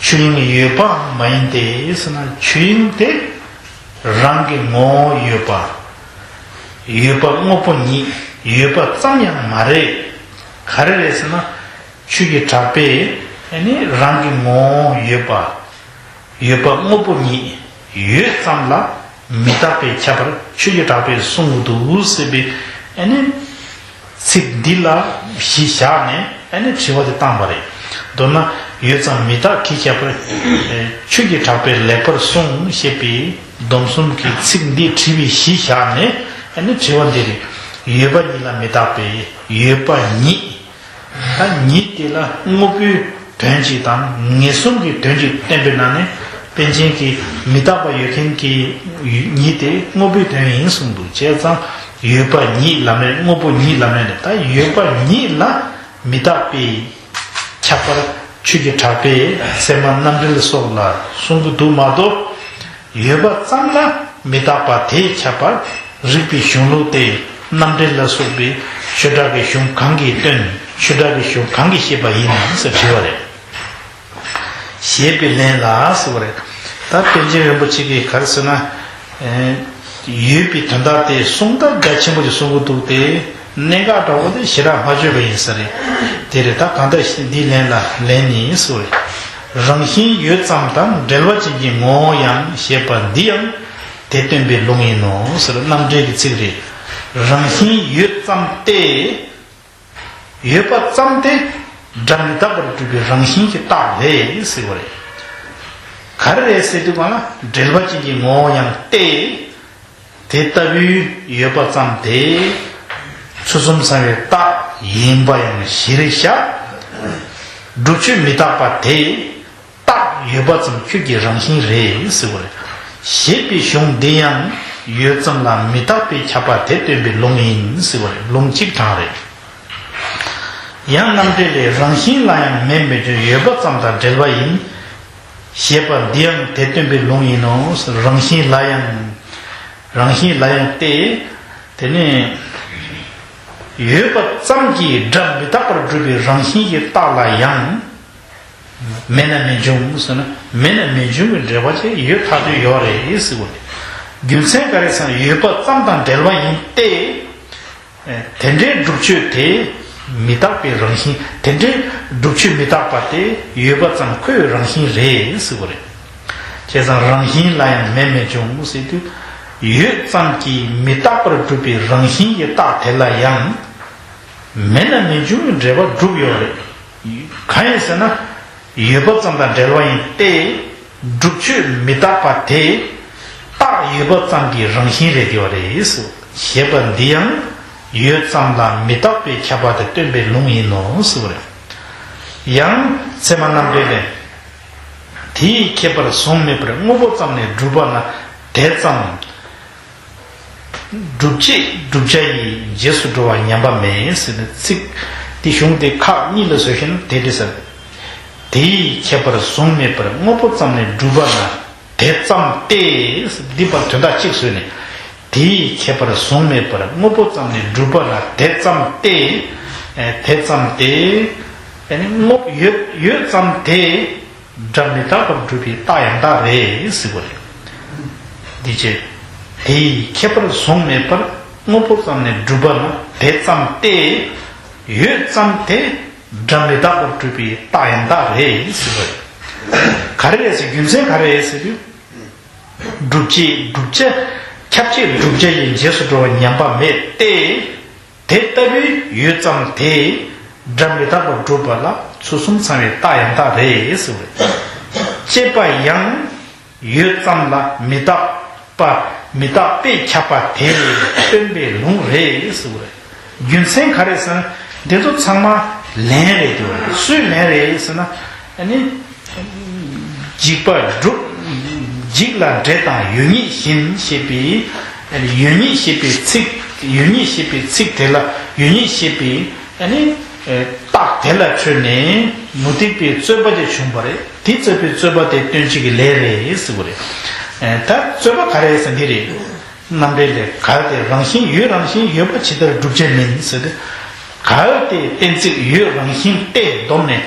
ཆོས་དབྱིངས་ཡོད་པའང་མ་ཡིན་ཏེ་ཟེར་ན་ཆོས་དབྱིངས་དེ་རང་གི་ངོ་བོ་ཡོད་པ། ཡོད་པ་དངོས་པོ་ཉིད་ཡོད་པ་ཙམ་ཡང་མ་རེད། ག་རེ་རེད་ཟེར་ན། ཆོས་ཀྱི་གྲགས་པས་ཨ་ནི་རང་གི་ངོ་བོ་ཡོད་པ། ཡོད་པ་དངོས་པོ་ཉིད་ཡོད་ཙམ་ལ་མི་རྟག་པས་ཁྱབ་པར་ཆོས་ཀྱི་གྲགས་པས་གསུངས་འདུག་ཟེར་བའི་ཨ་ནི་ཚིག་འདི་ལ་གཞི་བཞག་ནས་ཨ་ནི་དྲི་བ་དེ་བཏང་བ་རེད། མདོར་ན་ཡོད་ཙམ་མི་རྟག་གིས་ཁྱབ་པར་ཆོས་ཀྱི་གྲགས་པས་ལེགས་པར་གསུངས་ཞེས་པའི་སྡོམ་གསུམ་གྱི་ཚིག་འདི་དྲི་བའི་གཞི་བཞག་ནས་ཨ་ནི་དྲི་བ་འདི་རེད། ཡོད་པ་ཉིད་ལ་མི་རྟག་པས་ཡོད་པ་ཉིད། ད་ཉིད་དེ་ལ་དངོས་པོའི་དོན་གཅིག་དང་ངེས་གསུམ་གྱི་དོན་གཅིག་བསྟན་པའི་ནང་ནས་པཎ་ཆེན་གྱིས་མི་རྟག་པ་ཡོད་མཁན་གྱི་ཉིད་དེ་དངོས་པོའི་དོན་ཡིན་གསུངས་འདུག་བྱས་ཙང་ཡོད་པ་ཉིད་ལབ་ནས་དངོས་པོ་ཉིད་ལབ་ནས་ད་ཡོད་པ་ཉིད་ལ་མི་རྟག་པས་ཁྱབ་པར་ཆོས་ཀྱི་གྲགས་པས་ཚད་མ་རྣམ་འགྲེལ་སོགས་ལ་གསུང་གི་འདུག་མ་གཏོགས། ཡོད་པ་ཙམ་ལ་མི་རྟག་པ་དེས་ཁྱབ་པར་རིགས་པའི་གཞུང་ལུགས་ཏེ། རྣམ་འགྲེལ་ལ་སོགས་པའི་ཆོས་གྲགས་ཀྱི་གཞུང་གང་གིས་སྟོན། ཆོས་གྲགས་ཀྱི་གཞུང་གང་གིས་བཤད་པ་ཡིན་ཟེར་དྲི་བ་རེད། ཞེས་པའི་ལན་ལ་ཟེར་བ་རེད། ད་པཎ་ཆེན་རིན་པོ་ཆེ་གིས་ག་རེ་ཟེར་ན། ཨེ། ཡོད་པའི་དོན་དག་དེ་གསུང་ད་རྒྱ་ཆེན་པོ་ཅིག་གསུང་གི་འདུག་སྟེ། གནད་འགག་འདྲ་བོ་དེ་ཞེ་དྲག་མ་བརྗོད་པ་ཡིན་ས་རེད། དེ་རེད། ད་གང་ལྟར་འདིའི་ལན་ལ་ལན་ནི་སུ་རེད། རང་བཞིན་ཡོད་ཙམ་དང་འབྲེལ་བ་ཅན་གྱི་ངོ་བོ་ཡང་ཞེས་པ་འདི་ཡང་དེ་སྟོན་པའི་ལུང་ཡིན་ནོ་ཟེར་རྣམ་འགྲེལ་གྱི་ཚིག་རེད། རང་བཞིན་ཡོད་ཙམ་སྟེ། ཡོད་པ་ཙམ་སྟེ། སྒྲ་མི་རྟག་པར་སྒྲུབ་པའི་རང་བཞིན་གྱི་རྟགས་རེད་ཟེར་བ་རེད། ག་རེ་རེད་ཟེར་དུས་གང་ལ་འབྲེལ་པ་ཅན་གྱི་ངོ་བོ་ཡང་སྟེ། དེ་ལྟ་བུའི་ཡོད་པ་ཙམ་དེ་ཚུལ་གསུམ་ཚང་བའི་རྟགས་ཡིན་པ་ཡང་གཞིར་བཞག་སྒྲུབ་ཆོས་མི་རྟག་པ་དེ་རྟགས་ཡོད་པ་ཙམ་ཁྱོད་ཀྱི་རང་བཞིན་རེད་ཟེར་བ་རེད། ཞེས་པའི་གཞུང་འདི་ཡང་ཡོད་ཙམ་ལ་མི་རྟག་པས་ཁྱབ་པ་དེ་སྟོན་པའི་ལུང་ཡིན་ཟེར་བ་རེད། ལུང་གཅིག་དྲངས་རེད། ཡང་རྣམ་འགྲེལ་ལས། རང་བཞིན་ལ་ཡང་མེད་མི་འབྱུང་ཡོད་པ་ཙམ་དང་འབྲེལ་བ་ཡིན། ཞེས་པ་འདི་ཡང་དེ་སྟོན་པའི་ལུང་ཡིན་ནོ། རང་བཞིན་ལ་ཡང་། རང་བཞིན་ལ་ཡང་སྟེ། དེ་ནས་ཡོད་པ་ཙམ་གྱིས་སྒྲ་མི་རྟག་པར་སྒྲུབ་པའི་རང་བཞིན་གྱི་རྟགས་ལ་ཡང་། མེད་ན་མི་འབྱུང་ཟེར་ན་མེད་ན་མི་འབྱུང་གི་འབྲེལ་བ་ཅིག་ཡོད་ཐག་ཆོད་ཡོད་རེད་ཟེར་བ་རེད། རྒྱུ་མཚན་ག་རེ་ཟེར་ན་ཡོད་པ་ཙམ་དང་འབྲེལ་བ་ཡིན་ཏེ། དེ་འདྲའི་སྒྲུབ་ཆོས་དེ་མི་རྟག་པའི་རང་བཞིན། དེ་འདྲའི་སྒྲུབ་ཆོས་མི་རྟག་པ་དེ་ཡོད་པ་ཙམ་ཁོའི་རང་བཞིན་རེད་ཟེར་བ་རེད། བྱས་ཙང་རང་བཞིན་ལ་ཡང་མེད་མི་འབྱུང་ཟེར་དུས། ཡོད་ཙམ་གྱིས་མི་རྟག་པར་སྒྲུབ་པའི་རང་བཞིན་གྱི་རྟགས་དེ་ལ་ཡང་། མེད་ན་མི་འབྱུང་གི་འབྲེལ་བ་གྲུབ་ཡོད་རེད། གང་ཡིན་ཟེར་ན། ཡོད་པ་ཙམ་དང་འབྲེལ་བ་ཡིན་ཏེ། སྒྲུབ་ཆོས་མི་རྟག་པ་དེ། རྟགས་ཡོད་པ་ཙམ་གྱི་རང་བཞིན་རེད་དེ་བ་རེད། ཞེས་པ་འདི་ཡང་ཡོད་ཙམ་ལ་མི་རྟག་པས་ཁྱབ་པ་དེ་སྟོན་པའི་ལུང་ཡིན་ནོ་ཟེར་བ་རེད། ཡང་ཚད་མ་རྣམ་འགྲེལ་ལས། དེའི་ཁྱད་པར་གཟུང་མེད་པར་དངོས་པོ་ཙམ་ནས་སྒྲུབ་པ་ན་དེ་ཙམ། སྒྲུབ་བྱེད་བསྒྲུབ་བྱ་ཡི་རྗེས་སུ་འགྲོ་བ་ཉམས་པ་མེད་ཟེར་ནས་ཚིག་འདི་གཞུང་དེ་ཁག་གཉིས་ལ་བཟོས་ཤིང་དེ་འདྲ་ཟེར། དེའི་ཁྱད་པར་གཟུང་མེད་པར་དངོས་པོ་ཙམ་ནས་སྒྲུབ་པ་ན་དེ་ཙམ་སྟེ། འདི་པར་དོན་དག་གཅིག་བཟོས་ནས། དེའི་ཁྱད་པར་གཟུང་མེད་པར་དངོས་པོ་ཙམ་ནས་སྒྲུབ་པ་ན་དེ་ཙམ་སྟེ། དེ་ཙམ་སྟེ། དངོས་ཡོད་ཡོད་ཙམ་དེ། སྒྲ་མི་རྟག་པར་སྒྲུབ་པའི་རྟགས་ཡང་དག་རེད་ཟེར་བ་རེད། འདི་བྱས། དེའི་ཁྱད་པར་གཟུང་མེད་པར་དངོས་པོ་ཙམ་ནས་སྒྲུབ་པ་ན་དེ་ཙམ་སྟེ། ཡོད་ཙམ་དེ་སྒྲ་མི་རྟག་པར་སྒྲུབ་པའི་རྟགས་ཡང་དག་རེད་ཟེར་བ་རེད། ག་རེ་རེད་ཟེར་རྒྱུ་མཚན་ག་རེ་རེད་ཟེར་དུས། སྒྲུབ་བྱེད་བསྒྲུབ་བྱ། ཁྱབ་བྱེད་བསྒྲུབ་བྱ་ཡི་རྗེས་སུ་འགྲོ་བ་ཉམས་པ་མེད་དེ། དེ་ལྟ་བུའི་ཡོད་ཙམ་དེ་སྒྲ་མི་རྟག་པར་སྒྲུབ་པ་ལ་ཚུལ་གསུམ་ཚང་བའི་རྟགས་ཡང་དག་རེད་ཟེར་བ་རེད། ཅེས་པ་ཡང་ཡོད་ཙམ་ལ་མི་རྟག་པ་མི་རྟག་པས་ཁྱབ་པ་དེ་ལས་སྟོན་པའི་ལུང་རེད་ཟེར་བ་རེད། རྒྱུ་མཚན་ག་རེ་ཟེར་ན་འདི་ཚོ་ཚང་མ་ལན་རེད་དེ་བ་རེད། སུའི་ལན་རེད་ཟེར་ན་ཨ་ནི། འཇིག་པ་སྒྲུབ། འཇིག་ལ་འབྲས་དང་ཡོད་ཉིད་བཞིན་ཞེས་པའི། ཡོད་ཉིད་ཞེས་པའི་ཚིག་ཡོད་ཉིད་ཞེས་པའི་ཚིག་དེ་ལ་ཡོད་ཉིད་ཞེས་པའི་ཨ་ནི། རྟགས་དེ་ལ་འཕྲོས་ནས་མུ་སྟེགས་པའི་རྩོད་པ་དེ་བྱུང་བ་རེད། དེ་རྩོད་པའི་རྩོད་པ་དེ་སྟོན་བྱེད་ཀྱི་ལན་རེད་ཟེར་བ་རེད། ད་རྩོད་པ་ག་རེ་ཟེར་འདི་རེད། རྣམ་འགྲེལ་ལས་གལ་ཏེ་རང་བཞིན་ཡོད་རང་བཞིན་ཡོད་པ་ཇི་ལྟར་སྒྲུབ་བྱེད་མིན་ཟེར་ཏེ། གལ་ཏེ་གཏན་ཚིགས་ཡོད་རང་བཞིན་ཏེ་བསྡོམས་ནས།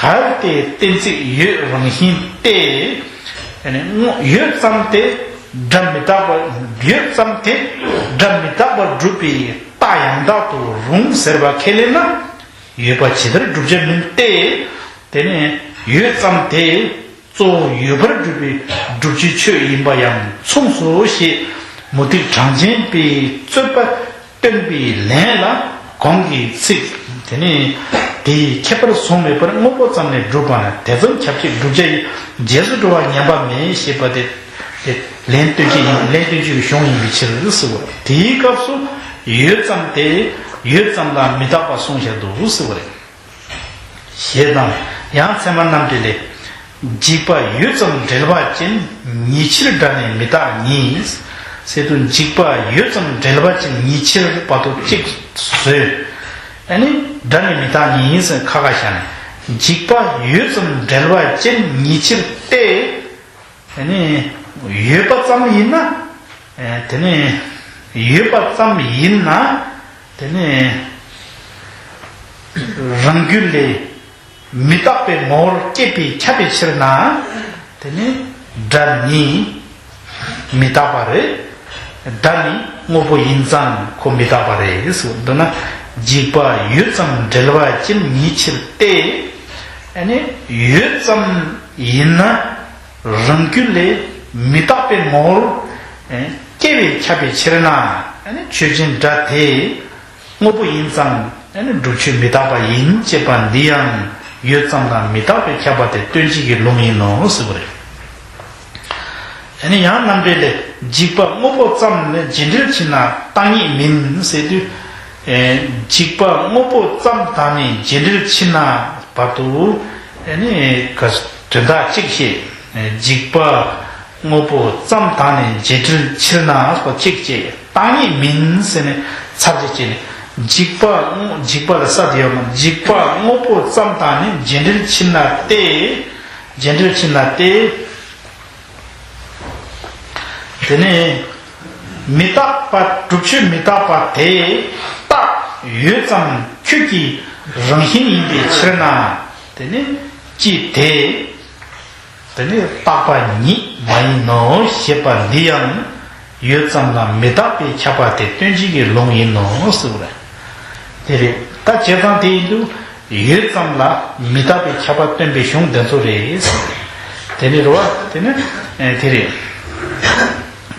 གལ་ཏེ་གཏན་ཚིགས་ཡོད་རང་བཞིན་ཏེ། ཡོད་ཙམ་དེ་སྒྲ་མི་རྟག་པ་ཡོད་ཙམ་དེ་སྒྲ་མི་རྟག་པར་སྒྲུབ་པའི་རྟགས་ཡང་དག་ཏུ་རུང་ཟེར་བ་ཁས་ལེན་ན། ཡོད་པ་ཇི་ལྟར་སྒྲུབ་བྱ་མིན་ཏེ། དེ་ནས་ཡོད་ཙམ་དེ་གཙོ་བོ་ཡོད་པར་སྒྲུབ་པའི་སྒྲུབ་བྱའི་ཆོས་ཡིན་པ་ཡང་མཚུངས་སོ་ཞེས་མུ་སྟེགས་གྲངས་ཅན་པའི་རྩོད་པ་སྟོན་པའི་ལན་ལ་གོང་གི་ཚིག་དེ་ནས་དེའི་ཁྱད་པར་གཟུང་མེད་པར་དངོས་པོ་ཙམ་ལས་སྒྲུབ་པ་ན་དེ་ཙམ་ཁྱབ་བྱེད་བསྒྲུབ་བྱ་ཡི་རྗེས་སུ་འགྲོ་བ་ཉམས་པ་མེད་ཞེས་པ་དེ་དེ་ལན་སྟོན་བྱེད་ཡིན། ལན་སྟོན་བྱེད་ཀྱི་གཞུང་ཡིན་པའི་ཕྱིར་ཟེར་བ་རེད། དེའི་སྐབས་སུ་ཡོད་ཙམ་དེ་ཡོད་ཙམ་ལ་མི་རྟག་པ་གསུངས་བཞག་འདུག་ཟེར་བ་རེད། ཞེས་དང་ཡང་ཚད་མ་རྣམ་འགྲེལ་ལས། འཇིག་པ་ཡོད་ཙམ་འབྲེལ་བ་ཅན་ཉིད་ཕྱིར་སྒྲ་ནི་མི་རྟག་ཉིད། ཟེར་དུས་འཇིག་པ་ཡོད་ཙམ་འབྲེལ་བ་ཅན་ཉིད་ཕྱིར་བར་དུ་གཅིག་བཟོས། ཨ་ནི་སྒྲ་ནི་མི་རྟག་ཉིད་ཟེར་ཁ་ཁ་བཞག་ནས་འཇིག་པ་ཡོད་ཙམ་འབྲེལ་བ་ཅན་ཉིད་ཕྱིར་ཏེ། དེ་ནས་ཡོད་པ་ཙམ་ཡིན་ན། དེ་ནས་ཡོད་པ་ཙམ་ཡིན་ན། དེ་ནས་རང་རྒྱུད་ལས་མི་རྟག་པའི་ངོ་བོར་སྐྱེས་པས་ཁྱབ་པའི་ཕྱིར་ན། དེ་ནས་སྒྲ་ནི་མི་རྟག་པ་རེད། སྒྲ་ནི་དངོས་པོ་ཡིན་ཙང་ཁོ་མི་རྟག་པ་རེད་ཟེར། མདོར་ན་འཇིག་པ་ཡོད་ཙམ་འབྲེལ་བ་ཅན་ཉིད་ཕྱིར་ཏེ། ཨ་ནི་ཡོད་ཙམ་ཡིན་ན། རང་རྒྱུད་ལས་མི་རྟག་པའི་ངོ་བོར་སྐྱེ་བས་ཁྱབ་པའི་ཕྱིར་ན། ཆོས་ཅན་སྒྲ་དེ་དངོས་པོ་ཡིན་ཙང་ ཨ་ནི་སྒྲུབ་ཆོས་མི་རྟག་པ་ཡིན་ཅེས་པ་འདི་ཡང་ཡོད་ཙམ་ལ་མི་རྟག་པས་ཁྱབ་པ་དེ་སྟོན་བྱེད་ཀྱི་ལུང་ཡིན་ནོ་ཟེར་བ་རེད། ཨ་ནི་ཡང་རྣམ་འགྲེལ་ལས། འཇིག་པ་དངོས་པོ་ཙམ་ནི་རྗེས་འབྲེལ་ཕྱིར་ན་རྟག་ཉིད་མིན་ཟེར་དུས། ཨེ་འཇིག་པ་དངོས་པོ་ཙམ་དང་ནི་རྗེས་འབྲེལ་ཕྱིར་ན་བར་དུ། ཨ་ནི་ག་དོན་དག་གཅིག་བཤད། ཨེ་འཇིག་པ་དངོས་པོ་ཙམ་དང་ནི་རྗེས་འབྲེལ་ཕྱིར་ན་སོགས་གཅིག་བྱས། རྟག་ཉིད་མིན་ཟེར་ནས་ཚར་གཅིག་བྱས་ནས། འཇིག་པ་དངོས་འཇིག་པ་ལ་ས་དེ་ཡོད་མ། འཇིག་པ་དངོས་པོ་ཙམ་དང་ནི་རྗེས་འབྲེལ་ཕྱིར་ན་སྟེ། རྗེས་འབྲེལ་ཕྱིར་ན་སྟེ། དེ་ནས་མི་རྟག་པ། སྒྲུབ་ཆོས་མི་རྟག་པ་དེ་རྟག་ཡོད་ཙམ་ཁྱོད་ཀྱི་རང་བཞིན་ཡིན་པའི་ཕྱིར་ན། དེ་ནི་ཅི་སྟེ། དེ་ནི་རྟག་པ་ཉིད་མ་ཡིན་ནོ་ཞེས་པ་འདི་ཡང་ཡོད་ཙམ་ལ་མི་རྟག་པས་ཁྱབ་པ་དེ་སྟོན་བྱེད་ཀྱི་ལུང་ཡིན་ནོ་ཟེར་བ་རེད། དེ་རེད། ད་བྱས་ཙང་དེ་ཡིན་དུས་ཡོད་ཙམ་ལ་མི་རྟག་པས་ཁྱབ་པ་སྟོན་པའི་གཞུང་དེ་ཚོ་རེད་ཟེར། དེ་ནི་རེད་བ། དེ་ནི་ཨེ་དེ་རེད།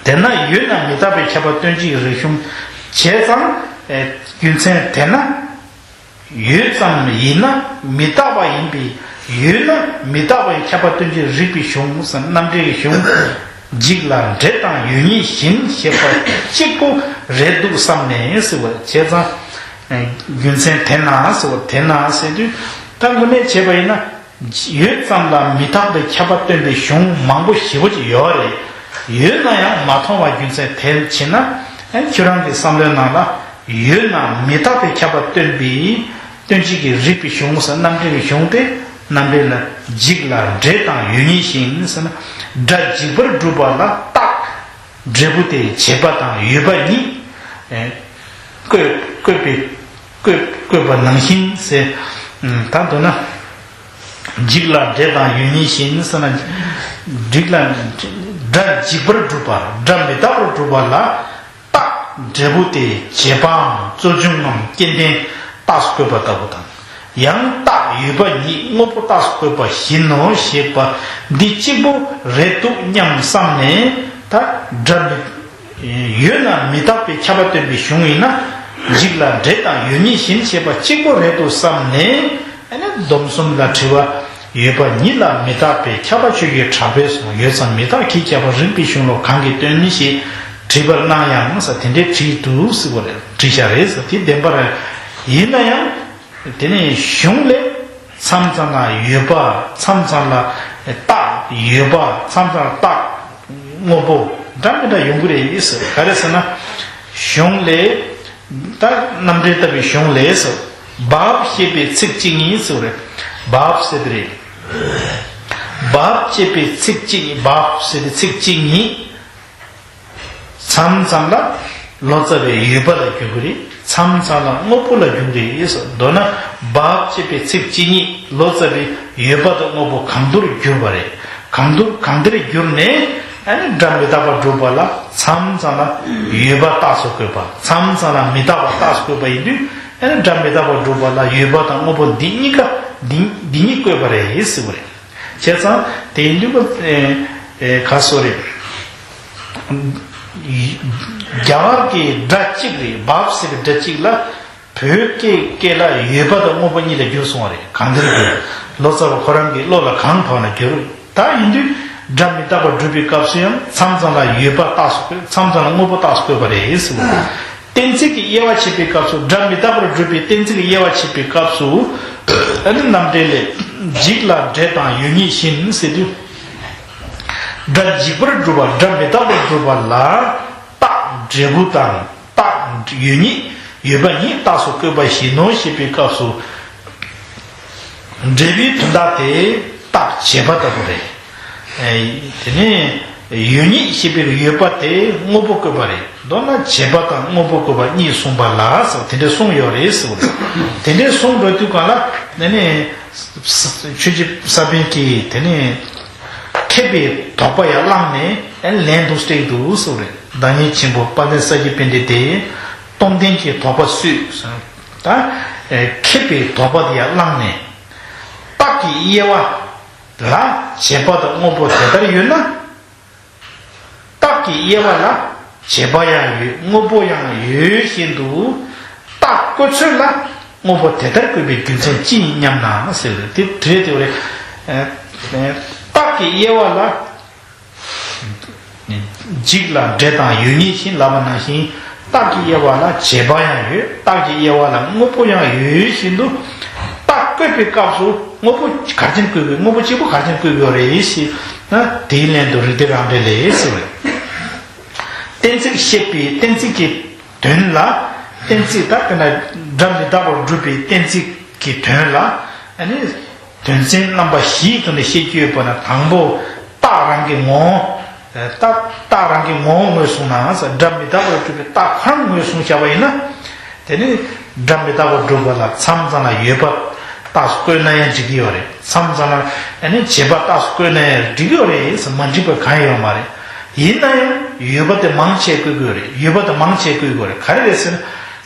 དེས་ན་ཡོད་ན་མི་རྟག་པས་ཁྱབ་པ་སྟོན་བྱེད་ཀྱི་རིགས་གཞུང་བྱས་ཙང་། ཨེ་རྒྱུ་མཚན་དེས་ན། ཡོད་ཙམ་ཡིན་ན་མི་རྟག་པ་ཡིན་པས། ཡོད་ན་མི་རྟག་པའི་ཁྱབ་པ་སྟོན་བྱེད་རིགས་པའི་གཞུང་ཟེར། རྣམ་འགྲེལ་གཞུང་། འཇིག་ལ་འབྲས་དང་ཡོད་ཉིད་བཞིན་ཞེས་པ་གཅིག་པོ་རེད་འདུག་བསམ་ནས་ཟེར་བ་བྱས་ཙང་། རྒྱུ་མཚན་དེས་ན་ཟེར་བ། དེས་ན་ཟེར་དུས་ད་དངོས་གནས་བྱས་པ་ཡིན་ན། ཡོད་ཙམ་ལ་མི་རྟག་པའི་ཁྱབ་པ་སྟོན་པའི་གཞུང་མང་པོ་ཞེ་པོ་ཅིག་ཡོད་རེད། ཡོད་ན་ཡང་མ་མཐོང་བ་རྒྱུ་མཚན་དེ་བྱས་ན། ཁྱོད་རང་གི་བསམ་བློའི་ནང་ལ། ཡོད་ན་མི་རྟག་པའི་ཁྱབ་པ་སྟོན་པའི་སྟོན་བྱེད་ཀྱི་རིགས་པའི་གཞུང་ཟེར། རྣམ་འགྲེལ་གྱི་གཞུང་དེ། རྣམ་འགྲེལ་ལ་འཇིག་ལ་འབྲས་དང་ཡོད་ཉིད་བཞིན་ཟེར་ན། སྒྲ་འཇིག་པར་སྒྲུབ་པ་ལ་རྟག་འབྲས་བུ་དེ་བྱས་པ་དང་ཡོད་པ་ཉིད་བཀོད་བཀོད་པའི་བཀོད་བཀོད་པ་ནང་བཞིན་ཟེར། ད་མདོར་ན། འཇིག་ལ་འབྲས་དང་ཡོད་ཉིད་བཞིན་ཟེར་ན། འཇིག་ལ་སྒྲ་འཇིག་པར་སྒྲུབ་པ། སྒྲ་མི་རྟག་པར་སྒྲུབ་པ་ལ། རྟག་འབྲས་བུ་དེ་བྱས་པའམ་རྩོལ་བྱུང་ངམ་སྐྱེ་ལྡན་རྟགས་སུ་བཀོད་པ་ལྟ་བུ་དང་། ཡང་རྟག་ཡོད་པ་ཉིད་དངོས་པོ་རྟགས་སུ་བཀོད་པ་བཞིན་ནོ་ཞེས་པ་འདི་གཅིག་པོ་རེད་འདུག་སྙམ་བསམ་ནས། ད་སྒྲ་མི་ཡོད་ན་མི་རྟག་པའི་ཁྱབ་པ་སྟོན་པའི་གཞུང་ཡིན་ན། འཇིག་ལ་འབྲས་དང་ཡོད་ཉིད་བཞིན་ཞེས་པ་གཅིག་པོ་རེད་འདུག་བསམ་ནས། ཨ་ནི་སྡོམ་གསུམ་ལ་དྲི་བ། ཡོད་པ་ཉིད་ལ་མི་རྟག་པས་ཁྱབ་པ་ཁྱོད་ཀྱིས་དྲག་པས་གསུངས། ཡོད་ཙམ་མི་རྟག་གིས་ཁྱབ་པ་རིགས་པའི་གཞུང་ལུགས་གང་གིས་སྟོན་ཞེས་དྲིས་པར་སྣང་ཡང་ཟེར། དེ་འདྲའི་དྲིས་འདུག་ཟེར་བ་རེད། དྲིས་བཞག་རེད་ཟེར། དེ་བདེན་པ་རེད། ཡིན་ན་ཡང་། དེ་ནས་གཞུང་ལས། མཚམས་མཚམས་ལ་ཡོད་པ། མཚམས་མཚམས་ལ་རྟག་ཡོད་པ། མཚམས་མཚམས་ལ་རྟག་དངོས་པོ་འདྲ་མི་འདྲ་ཡོང་གི་རེད་ཟེར། ག་རེ་ཟེར་ན། གཞུང་ལས། ད་རྣམ་འགྲེལ་ལྟ་བུའི་གཞུང་ལས་སོ། བབ་ཞེས་པའི་ཚིག་གཅིག་ཉིད་ཟེར་བ་རེད། བབ་ཟེར་དེ་རེད། བབ་ཅེས་པའི་ཚིག་གཅིག་ཉིད། བབ་ཟེར་དེ་ཚིག་གཅིག་ཉིད། མཚམས་མཚམས་ལ་ལོ་ཙཱ་བའི་ཡོད་པ་ལ་འགྱུར་གྱི་རེད། མཚམས་མཚམས་ལ་དངོས་པོ་ལ་འགྱུར་གྱི་རེད་ཟེར། མདོར་ན་བབ་ཅེས་པའི་ཚིག་གཅིག་ཉིད་ལོ་ཙཱ་བའི་ཡོད་པ་དང་དངོས་པོ་གང་འདུལ་འགྱུར་བ་རེད། གང་འདུལ་གང་འདིར་གྱུར་ནས། ཨ་ནི་སྒྲ་མི་རྟག་པར་སྒྲུབ་པ་ལ་མཚམས་མཚམས་ལ་ཡོད་པ་རྟགས་སུ་བཀོད་པ། མཚམས་མཚམས་ལ་མི་རྟག་པ་རྟགས་སུ་བཀོད་པ་ཡིན་དུས། ཨ་ནི་སྒྲ་མི་རྟག་པར་སྒྲུབ་པ་ལ་ཡོད་པ་དང་དངོས་པོ་འདི་གཉིས་ཀ་འདི་འདི་གཉིས་བཀོད་པ་རེད་ཟེར་བ་རེད། བྱས་ཙང་དེ་ཡིན་དུས་ཨེ་ཨེ་ག་སོ་རེད། རྒྱ་གར་གྱི་སྒྲ་གཅིག་རེད། བབ་ཟེར་བའི་སྒྲ་གཅིག་ལ། བོད་སྐད་སྐད་ལ་ཡོད་པ་དང་དངོས་པོ་གཉིས་ལ་འགྱུར་སོང་བ་རེད། གང་འདིར་འགྱུར། ལོ་ཙཱ་བ་ཁོ་རང་གི་བློ་ལ་གང་ཐོག་ན་འགྱུར། ད་ཡིན་དུས་སྒྲ་མི་རྟག་པར་སྒྲུབ་པའི་སྐབས་སུ་ཡང་མཚམས་མཚམས་ལ་ཡོད་པ་རྟགས་སུ་བཀོད། མཚམས་མཚམས་ལ་དངོས་པོ་རྟགས་སུ་བཀོད་པ་རེད་ཟེར་བ། གཏན་ཚིགས་ཀྱི་དབྱེ་བ་ཕྱེ་བའི་སྐབས་སུ་སྒྲ་མི་རྟག་པར་སྒྲུབ་པའི་གཏན་ཚིགས་ཀྱི་དབྱེ་བ་ཕྱེ་བའི་སྐབས་སུ། ཨ་ནི་རྣམ་འགྲེལ་ལས། འཇིག་ལ་འབྲས་དང་ཡོད་ཉིད་བཞིན་ཟེར་དུས། སྒྲ་འཇིག་པར་སྒྲུབ་པ། སྒྲ་མི་རྟག་པར་སྒྲུབ་པ་ལ། རྟག་འབྲས་བུ་དང་། རྟག་ཡོད་ཉིད། ཡོད་པ་ཉིད་རྟགས་སུ་བཀོད་པ་བཞིན་ནོ་ཞེས་པའི་སྐབས་སུ། འབྲས་བུའི་དོན་དག་དེ་རྟགས་བྱས་པ་ལྟ་བུ་རེད། ཨེ་དེ་ནས་ཡོད་ཉིད་ཞེས་པའི་ཡོད་པ་དེ་དངོས་པོ་བཀོད་པ་རེད། མདོར་ན་བྱས་པ་དང་དངོས་པོ་བཀོད་པ་གཉིས་གསུངས་པ་ལ་ཟེར་དེ་འདྲ་གསུངས་ཡོད་རེད་ཟེར་བ་རེད། དེ་འདྲ་གསུངས་འགྲོ་དུས་གང་ལ་དེ་ནས་ཆོས་རྗེ་ས་པཎ་གྱིས་དེ་ནས་མཁས་པའི་དོགས་པ་ཡང་བསླངས་ནས་ཨེ་ལན་འདུག་སྤྲད་འདུག་ཟེར་བ་རེད། བདག་ཉིད་ཆེན་པོ་དཔལ་ལྡན་ས་སྐྱ་པཎྜི་ཏས་སྟོང་ལྡན་གྱི་དོགས་པ་སུས་ཟེར། ད་ཨེ་མཁས་པའི་དོགས་པ་དེ་ཡང་བསླངས་ནས། རྟགས་ཀྱི་དབྱེ་བ་ལ་བྱས་པ་དང་དངོས་པོ་དེ་ལྟར་ཡོད་ན། རྟགས་ཀྱི་དབྱེ་བ་ལ་བྱས་པ་ཡང་ཡོད། དངོས་པོ་ཡང་ཡོད་བཞིན་དུ། རྟགས་བཀོད་ཚོད་ལ་ དངོས་པོ་དེ་ལྟར་བཀོད་པའི་རྒྱུ་མཚན་ཅི་ཡིན་སྙམ་ན་ཟེར་བ་དེ་དྲིས་དེ་རེད། རྟགས་ཀྱི་དབྱེ་བ་ལ། འཇིག་ལ་འབྲས་དང་ཡོད་ཉིད་བཞིན་ལབ་པ་ནང་བཞིན། རྟགས་ཀྱི་དབྱེ་བ་ལ་བྱས་པ་ཡང་ཡོད། རྟགས་ཀྱི་དབྱེ་བ་ལ་དངོས་པོ་ཡང་ཡོད་བཞིན་དུ། རྟགས་བཀོད་པའི་སྐབས་སུ་དངོས་པོ་ག་རེ་བྱས་ནས་བཀོད་དགོས། དངོས་པོ་གཅིག་པུ་ག་རེ་བྱས་ནས་བཀོད་དགོས་རེད་ཞེ་ན། དེའི་ལན་དུ་རིགས་གཏེར་རང་འགྲེལ་ལས་ཟེར་བས། གཏན་ཚིགས་བཤད་པའི་གཏན་ཚིགས་ཀྱི་དོན་ལ། གཏན་ཚིགས་དག་གི་ན་སྒྲ་མི་རྟག་པར་སྒྲུབ་པའི་གཏན་ཚིགས་ཀྱི་དོན་ལ། ཨ་ནི། དོན་ཚན་རྣམ་པ་བཞིའི་ཐོག་ནས་བཤད་རྒྱུ་ཡོད་པ་ན། དང་པོ། རྟགས་རང་གི་ངོ་བོ། རྟགས་རྟགས་རང་གི་ངོ་བོ་ངོས་བཟུང་ན། སྒྲ་མི་རྟག་པར་སྒྲུབ་པའི་རྟགས་ཁོ་རང་ངོས་བཟུང་བཞག་པ་ཡིན་ན། དེ་ནི་སྒྲ་མི་རྟག་པར་སྒྲུབ་པ་ལ་མཚམས་མཚམས་ལ་ཡོད་པ་རྟགས་སུ་བཀོད་ན་ཡང་འགྲིག་གི་ཡོད་རེད། མཚམས་མཚམས་ལ་ཨ་ནི་བྱས་པ་རྟགས་སུ་བཀོད་ན་ཡང་འགྲིག་གི་ཡོད་རེད། མ་འགྲིག་པ་གང་ཡང་ཡོད་མ་རེད། ཡིན་ན་ཡང་ཡོད་པ་དེ་མང་ཆེ་བཀོད་དགོས་རེད། ཡོད་པ་དེ་མང་ཆེ་བཀོད་དགོས་རེད། ག་རེ་རེད་ཟེར་ན།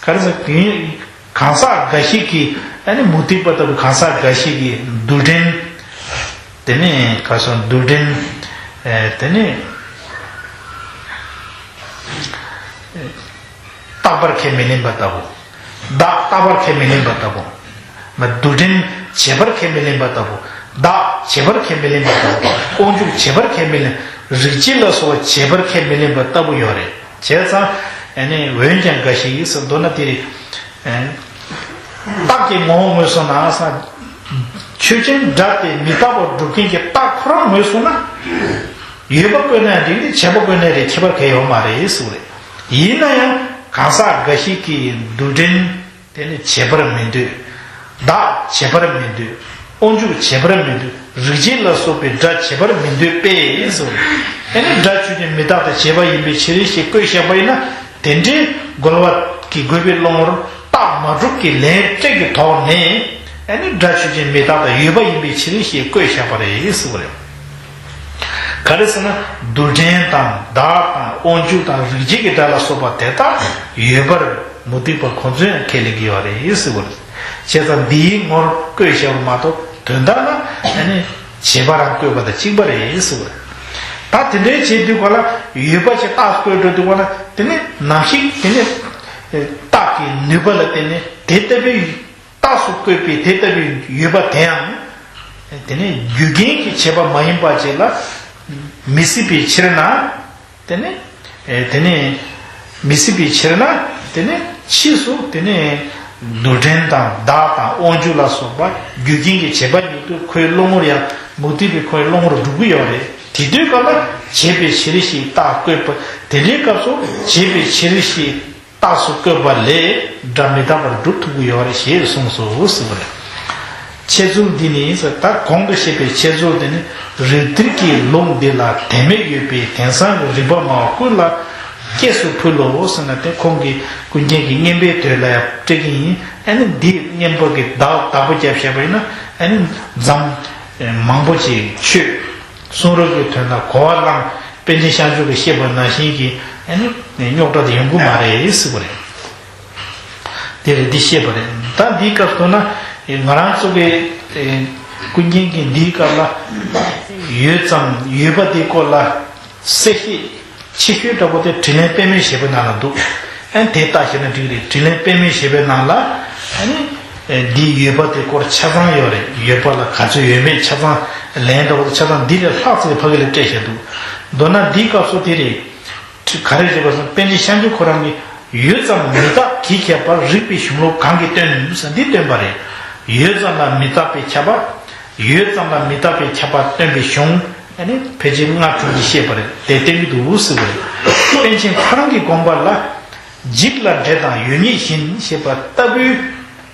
ག་རེ་ཟེར་ན། གང་ཟག་འགའ་ཞིག་གིས་ཨ་ནི་མུ་སྟེགས་པ་ལྟ་བུ་གང་ཟག་འགའ་ཞིག་གིས་རྡུལ་ཕྲན། དེ་ནས་ག་སོང་རྡུལ་ཕྲན། ཨེ་དེ་ནས་རྟག་པར་ཁས་མི་ལེན་པ་ལྟ་བུ། བདག་རྟག་པར་ཁས་མི་ལེན་པ་ལྟ་བུ། མ་རྡུལ་ཕྲན་བྱས་པར་ཁས་མི་ལེན་པ་ལྟ་བུ། བདག་བྱས་པར་ཁས་མི་ལེན་པ་ལྟ་བུ། དབང་ཕྱུག་བྱས་པར་ཁས་མི་ལེན། རིགས་བྱེད་ལ་སོགས་པ་བྱས་པར་ཁས་མི་ལེན་པ་ལྟ་བུ་ཡོད་རེད། བྱས་ཙང་ཨ་ནི་འོན་ཀྱང་འགའ་ཞིག་ཟེར་མདོར་ན་དེ་རེད། རྟགས་ཀྱི་ངོ་བོ་ངོས་བཟུང་ན་ས། ཆོས་ཅན་སྒྲ་དེ་མི་རྟག་པར་སྒྲུབ་མཁན་གྱི་རྟགས་ཁོ་རང་ངོས་བཟུང་ན། ཡོད་པ་བཀོད་ན་ཡང་འགྲིག་རེད། བྱས་པ་བཀོད་ན་རེད། ཁྱད་པར་གང་ཡང་ཡོད་མ་རེད་ཟེར་བ་རེད། ཡིན་ན་ཡང་གང་ཟག་འགའ་ཞིག་གིས་རྡུལ་ཕྲན་དེ་ནི་བྱས་པར་མི་འདོད། བདག་བྱས་པར་མི་འདོད། དབང་ཕྱུག་བྱས་པར་མི་འདོད། རིགས་བྱེད་ལ་སོགས་པའི་སྒྲ་བྱས་པར་མི་འདོད་པས་ཟེར། ཨ་ནི་སྒྲ་ཆོས་ཅན་མི་རྟག་སྟེ་བྱས་པ་ཡིན་པའི་ཕྱིར་ཞེས་བཀོད་བཞག་པ་ཡིན་ན། དེ་འདྲའི་རྒོལ་བ་གིས་རྒོལ་བའི་བློ་ངོར་རྟགས་མ་གྲུབ་ཀྱི་ལན་སྤྲད་ཀྱི་ཐོག་ནས། ཨ་ནི་སྒྲ་ཆོས་ཅན་མི་རྟག་སྟེ་ཡོད་པ་ཡིན་པའི་ཕྱིར་ཞེས་བཀོད་བཞག་པ་རེད་ཟེར་བ་རེད། ག་རེ་ཟེར་ན། རྡུལ་ཕྲན་དང་བདག་དང་དབང་ཕྱུག་དང་རིགས་བྱེད་ཀྱི་སྒྲ་ལ་སོགས་པ་དེ་དག་ཡོད་པར་མུ་སྟེགས་པ་ཁོ་ཚོས་ཡང་ཁས་ལེན་གྱི་ཡོད་རེད་ཟེར་བ་རེད། བྱས་ཙང་འདིའི་ངོར་བཀོད་བཞག་པ་མ་གཏོགས་དོན་དག་ལ་ཨ་ནི་བྱས་པ་རང་བཀོད་པ་དང་གཅིག་པ་རེད་ཟེར་བ་རེད། ད་དེ་འདྲའི་བྱེད་དུས་ག་ལ་ཡོད་པ་ཞིག་རྟགས་སུ་བཀོད་འགྲོ་དུས་ག་ལ། དེ་ནི་ནམ་ཞིག་དེ་ནི་རྟགས་ཀྱི་ནུས་པ་ལ་བརྟེན་ནས་དེ་ལྟ་བུའི་རྟགས་སུ་བཀོད་པའི་དེ་ལྟ་བུའི་ཡོད་པ་དེའང་། དེ་ནི་རྒྱུ་རྐྱེན་གྱིས་བྱས་པ་མ་ཡིན་པ་ཅིག་ལ་མི་སྲིད་པའི་ཕྱིར་ན། དེ་ནི། དེ་ནི་མི་སྲིད་པའི་ཕྱིར་ན། དེ་ནི་ཕྱིས་སུ་དེ་ནི་རྡུལ་ཕྲན་དང་བདག་དང་དབང་ཕྱུག་ལ་སོགས་པ་རྒྱུ་རྐྱེན་གྱིས་བྱས་པ་ཉིད་དུ་ཁོའི་བློ་ངོར་ཡང་མུ་སྟེགས་པའི་ཁོའི་བློ་ངོར་འགྲོ་གི་ཡོད་རེད། དེ་དུས་སྐབས་ལ་བྱས་པའི་ཕྱིར་ཞེས་རྟགས་བཀོད་པ། དེ་འདྲའི་སྐབས་སུ་བྱས་པའི་ཕྱིར་ཞེས་རྟགས་སུ་བཀོད་པ་ལས་སྒྲ་མི་རྟག་པར་སྒྲུབ་ཐུབ་ཀྱི་ཡོད་རེད་ཞེས་གསུངས་སོ་ཟེར་བ་རེད། འཆད་ཚུལ་འདི་ནི་ཟེར། ད་གོང་དུ་བཤད་པའི་འཆད་ཚུལ་འདི་ནི་རིགས་གཏེར་གྱི་ལུགས་འདི་ལ་དོན་མེད་ཡོད་པའི་དེང་སང་གི་རིག་པ་སྨྲ་བ་ཀུན་ལ་སྐྱེས་སུ་ཕུལ་ལོ་ཟེར་ན། དེ་ཁོང་གིས་ཀུན་མཁྱེན་གྱི་བསྙེན་པའི་དོན་ལ་ཡང་སྤྲད་ཀྱི་ཡིན། ཨ་ནི་འདི་བསྙེན་པ་གི་བདག་བདག་པོ་རྒྱབ་བཤད་པ་ཡིན་ན། ཨ་ནི་འཛམ་མང་པོ་ཅིག་ཆོས་གསུང་རབ་ཀྱི་དོན་ལ་གོ་བ་བླངས། པཎ་ཆེན་ཤཱཀྱ་མཆོག་གིས་བཤད་པ་ནང་བཞིན་གྱི་ཨ་ནི་རྙོག་དྲ་དེ་ཡོང་གི་མ་རེད་ཟེར་བ་རེད། དེ་རེད། འདི་བཤད་པ་རེད། ད་འདིའི་སྐབས་སུ་ན་ང་རང་ཚོ་གི་ཀུན་མཁྱེན་གྱིས་འདིའི་སྐབས་ལ་ཡོད་ཙམ་ཡོད་པ་དེའི་སྐོར་ལ་གསལ་བཤད་ཆེ་ཤོས་འདྲ་པོ་དེ་དྲིས་ལན་དཔེ་མེད་བཞི་པའི་ནང་ལ་འདུག་ཨ་ནི་དེ་ལྟ་བྱས་ན་འགྲིག་རེད། དྲིས་ལན་དཔེ་མེད་བཞི་པའི་ནང་ལ་ཨ་ནི་འདི་ཡོད་པ་དེ་སྐོར་ཆ་ཚང་ཡོད་རེད། ཡོད་པ་ལ་ག་ཚོད་ཡོད་མེད་ཆ་ཚང་ལན་འདྲ་པོ་ཆ་ཚང་འདི་ལས་ལྷག་ཙམ་ཕ་གི་ལ་སྤྲད་བཞག་འདུག་མདོར་ན་འདིའི་སྐབས་སུ་དེ་རེད། ག་རེ་རེད་པ་ཟེར་ན། པཎ་ཆེན་ཤཱཀྱ་ཁོ་རང་གིས་ཡོད་ཙམ་མི་རྟག་གིས་ཁྱབ་པར་རིགས་པའི་གཞུང་ལུགས་གང་གིས་སྟོན་ཟེར་འདི་སྟོན་པ་རེད། ཡོད་ཙམ་ལ་མི་རྟག་པས་ཁྱབ་པ། ཡོད་ཙམ་ལ་མི་རྟག་པས་ཁྱབ་པ་སྟོན་པའི་གཞུང་ཨ་ནི་ཕལ་ཆེར་ལྔ་དྲུག་ཅིག་བཤད་པ་རེད། དེ་བསྟན་གྱི་འདུག་ཟེར་བ་རེད། པཎ་ཆེན་ཁོ་རང་གི་དགོངས་པ་ལ་འཇིག་ལ་འབྲས་དང་ཡོད་ཉིད་བཞིན་ཞེས་པ་ལྟ་བུའི་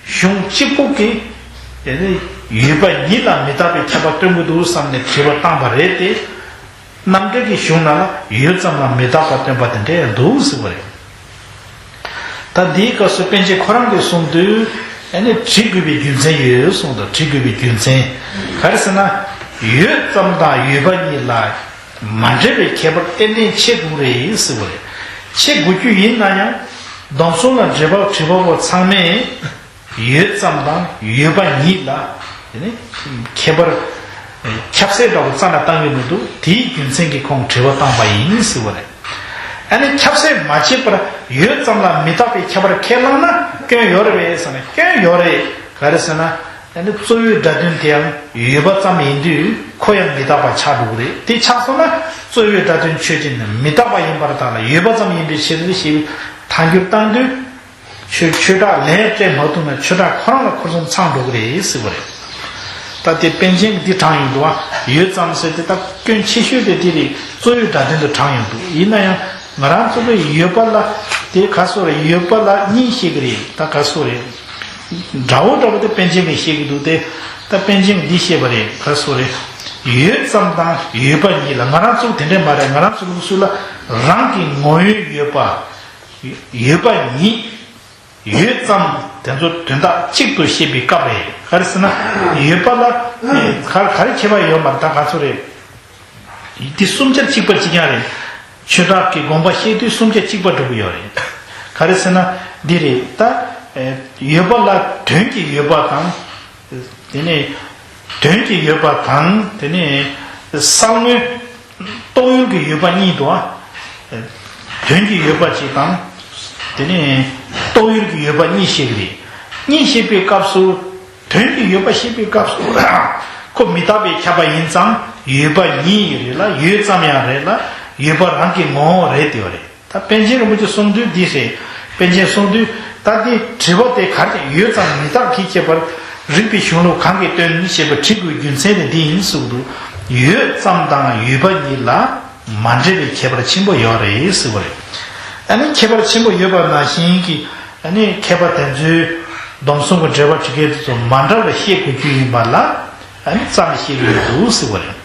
གཞུང་གཅིག་པུ་གིས་ཨ་ནི་ཡོད་པ་ཉིད་ལ་མི་རྟག་པས་ཁྱབ་པ་སྟོན་གྱི་འདུག་བསམ་ནས་དྲི་བ་བཏང་པ་རེད་དེ། རྣམ་འགྲེལ་གྱི་གཞུང་ནང་ལ་ཡོད་ཙམ་ལ་མི་རྟག་པ་སྟོན་པ་དེ་འདྲ་འདུག་ཟེར་བ་རེད། ད་འདིའི་སྐབས་སུ་པཎ་ཆེན་ཁོ་རང་གིས་གསུངས་དུས་ཨ་ནི་དྲི་དགོས་པའི་རྒྱུ་མཚན་ཡོད་གསུངས་འདུག་དྲི་དགོས་པའི་རྒྱུ་མཚན་ག་རེ་ཟེར་ན། ཡོད་ཙམ་དང་ཡོད་པ་གཉིས་ལ་མ་འབྲེལ་བའི་ཁྱད་པར་ཏན་ཏན་ཕྱེ་དགོས་རེད་ཟེར་བ་རེད། ཕྱེ་དགོས་རྒྱུ་ཡིན་ན་ཡང་སྡོམ་གསུམ་ལ་འགྲེལ་པ་དྲི་བ་པོ་ཚང་མས། ཡོད་ཙམ་དང་ཡོད་པ་ཉིད་ལ་དེ་ནི་ཁྱད་པར་ཁྱབ་གསལ་འདྲ་བོ་རྩ་ནས་བཏང་གི་མི་འདུག་དེའི་རྒྱུ་མཚན་གྱིས་ཁོང་དྲི་བ་བཏང་པ་ཡིན་ཟེར་བ་རེད། ཨ་ནི་ཁྱབ་གསལ་མ་བྱས་པར་ཡོད་ཙམ་ལ་མི་རྟག་པའི་ཁྱད་པར་ཁས་བླངས་ན་ སྐྱོན་ཡོད་རེད་པས་ཟེར་ན་སྐྱོན་ཡོད་རེད། ག་རེ་ཟེར་ན། ཨ་ནི་གཙོ་བོའི་སྒྲ་དོན་དེའང་ཡོད་པ་ཙམ་ཡིན་དུས་ཁོ་ཡང་མི་རྟག་པ་ཆགས་འགྲོ་གི་རེད། དེ་ཆགས་སོང་ན་གཙོ་བོའི་སྒྲ་དོན་ཆོས་ཅན་ནི་མི་རྟག་པ་ཡིན་པར་ཐལ་ལ་ཡོད་པ་ཙམ་ཡིན་པའི་ཕྱིར་ཞེས་པའི་ཐལ་འགྱུར་བཏང་དུས། ཆོས་ཆོས་བདག་ལན་སྤྲད་མ་ཐུབ་ན་ཆོས་བདག་ཁོ་རང་ལ་འཁོར་གསུམ་ཚང་འགྲོ་གི་རེད་ཟེར་བ་རེད། ད་དེ་པཎ་ཆེན་གྱིས་འདི་དྲངས་ཡོང་འདུག་བ། ཡོད་ཙམ་ཟེར་དེ་ད་སྐྱོན་ཆེ་ཤོས་དེ་དེ་རེད། གཙོ་བོའི་སྒྲ་དོན་དུ་དྲངས་ཡོང་འདུག་ཡིན་ན་ཡང་ང་རང་ཚོ་གི་ཡོད་པ་ལ་དེ་ག་སོ་རེད། ཡོད་པ་ལ་གཉིས་བཤད་ཀྱི་རེད། ད་ག་སོ་རེད། འདྲ་བོ་འདྲ་བོ་དེ་པཎ་ཆེན་གྱིས་བཤད་ཀྱི་འདུག་སྟེ། ད་པཎ་ཆེན་གྱིས་འདི་བཤད་པ་རེད། ག་སོ་རེད། ཡོད་ཙམ་དང་ཡོད་པ་གཉིས་ལ། ང་རང་ཚོ་དེ་འདྲས་མ་རེད། ང་རང་ཚོ་ལུགས་སྲོལ་ལ་རང་གི་ངོ་བོའི་ཡོད་པ། ཡོད་པ་ཉིད། ཡོད་ཙམ་དེ་ཚོ་དོན་དག་གཅིག་ཏུ་བཤད་པའི་སྐབས་རེད། ག་རེ་ཟེར་ན། ཡོད་པ་ལ་ག་ག་རེ་ཁྱད་པར་ཡོད་མ་རེད། ད་ག་ཚོད་རེད། དེ་གསུམ་ཆར་གཅིག་པ་གཅིག་རྐྱང་རེད། ཆོས་གྲགས་ཀྱི་དགོངས་པ་བཤད་དུས་གསུམ་ཆར་གཅིག་པ་འགྲོ་གི་ཡོད་རེད། ག་རེ་ཟེར་ན། འདི་རེད་ད། ཡོད་པ་ལ་དོན་གྱི་ཡོད་པ་དང་། དེ་ནས་དོན་གྱི་ཡོད་པ་དང་། དེ་ནས་གསང་དངོས་རྟོག་ཡུལ་གྱི་ཡོད་པ་གཉིས་འདུག་ཨ། དོན་གྱི་ཡོད་པ་གཅིག་དང་། དེ་ནས་རྟོག་ཡུལ་གྱི་ཡོད་པ་གཉིས་བཤད་ཀྱི་རེད། གཉིས་བཤད་པའི་སྐབས་སུ། དོན་གྱི་ཡོད་པ་བཤད་པའི་སྐབས་སུ། ཁོ་མི་རྟག་པས་ཁྱབ་པ་ཡིན་ཙང་ཡོད་པ་ཉིད་རེད་ལ། ཡོད་ཙམ་ཡང་རེད་ལ། ཡོད་པ་རང་གི་ངོ་བོ་རེད་དེ་བ་རེད། ད་པཎ་ཆེན་རིན་པོ་ཆེ་གསུང་དུས་འདི་ཟེར། པཎ་ཆེན་གསུང་དུས་ད་འདི་དྲི་བ་དེ་ག་རེ། ཡོད་ཙམ་མི་རྟག་གིས་ཁྱད་པར་རིགས་པའི་གཞུང་ལུགས་གང་གིས་སྟོན་ཞེས་པ་དྲི་དགོས་རྒྱུ་མཚན་ནི་འདི་ཡིན་གསུངས་འདུག་ཡོད་ཙམ་དང་ཡོད་པ་གཉིས་ལ་མ་འདྲེས་པའི་ཁྱད་པར་ཆེན་པོ་ཡོད་རེད་ཟེར་བ་རེད། ཨ་ནི་ཁྱད་པར་ཆེན་པོ་ཡོད་པ་ནང་བཞིན་གྱི་ཨ་ནི་མཁས་པ་དེ་ཚོའི་སྡོམ་གསུམ་གྱི་འགྲེལ་པ་བྲིས་མཁན་དེ་ཚོ་མ་འདྲ་བ་བཤད་དགོས་རྒྱུ་ཡིན་པ་ལ། ཨ་ནི་རྩ་ནས་བཤད་ཀྱི་ཡོད་འདུག་ཟེར་བ་རེད།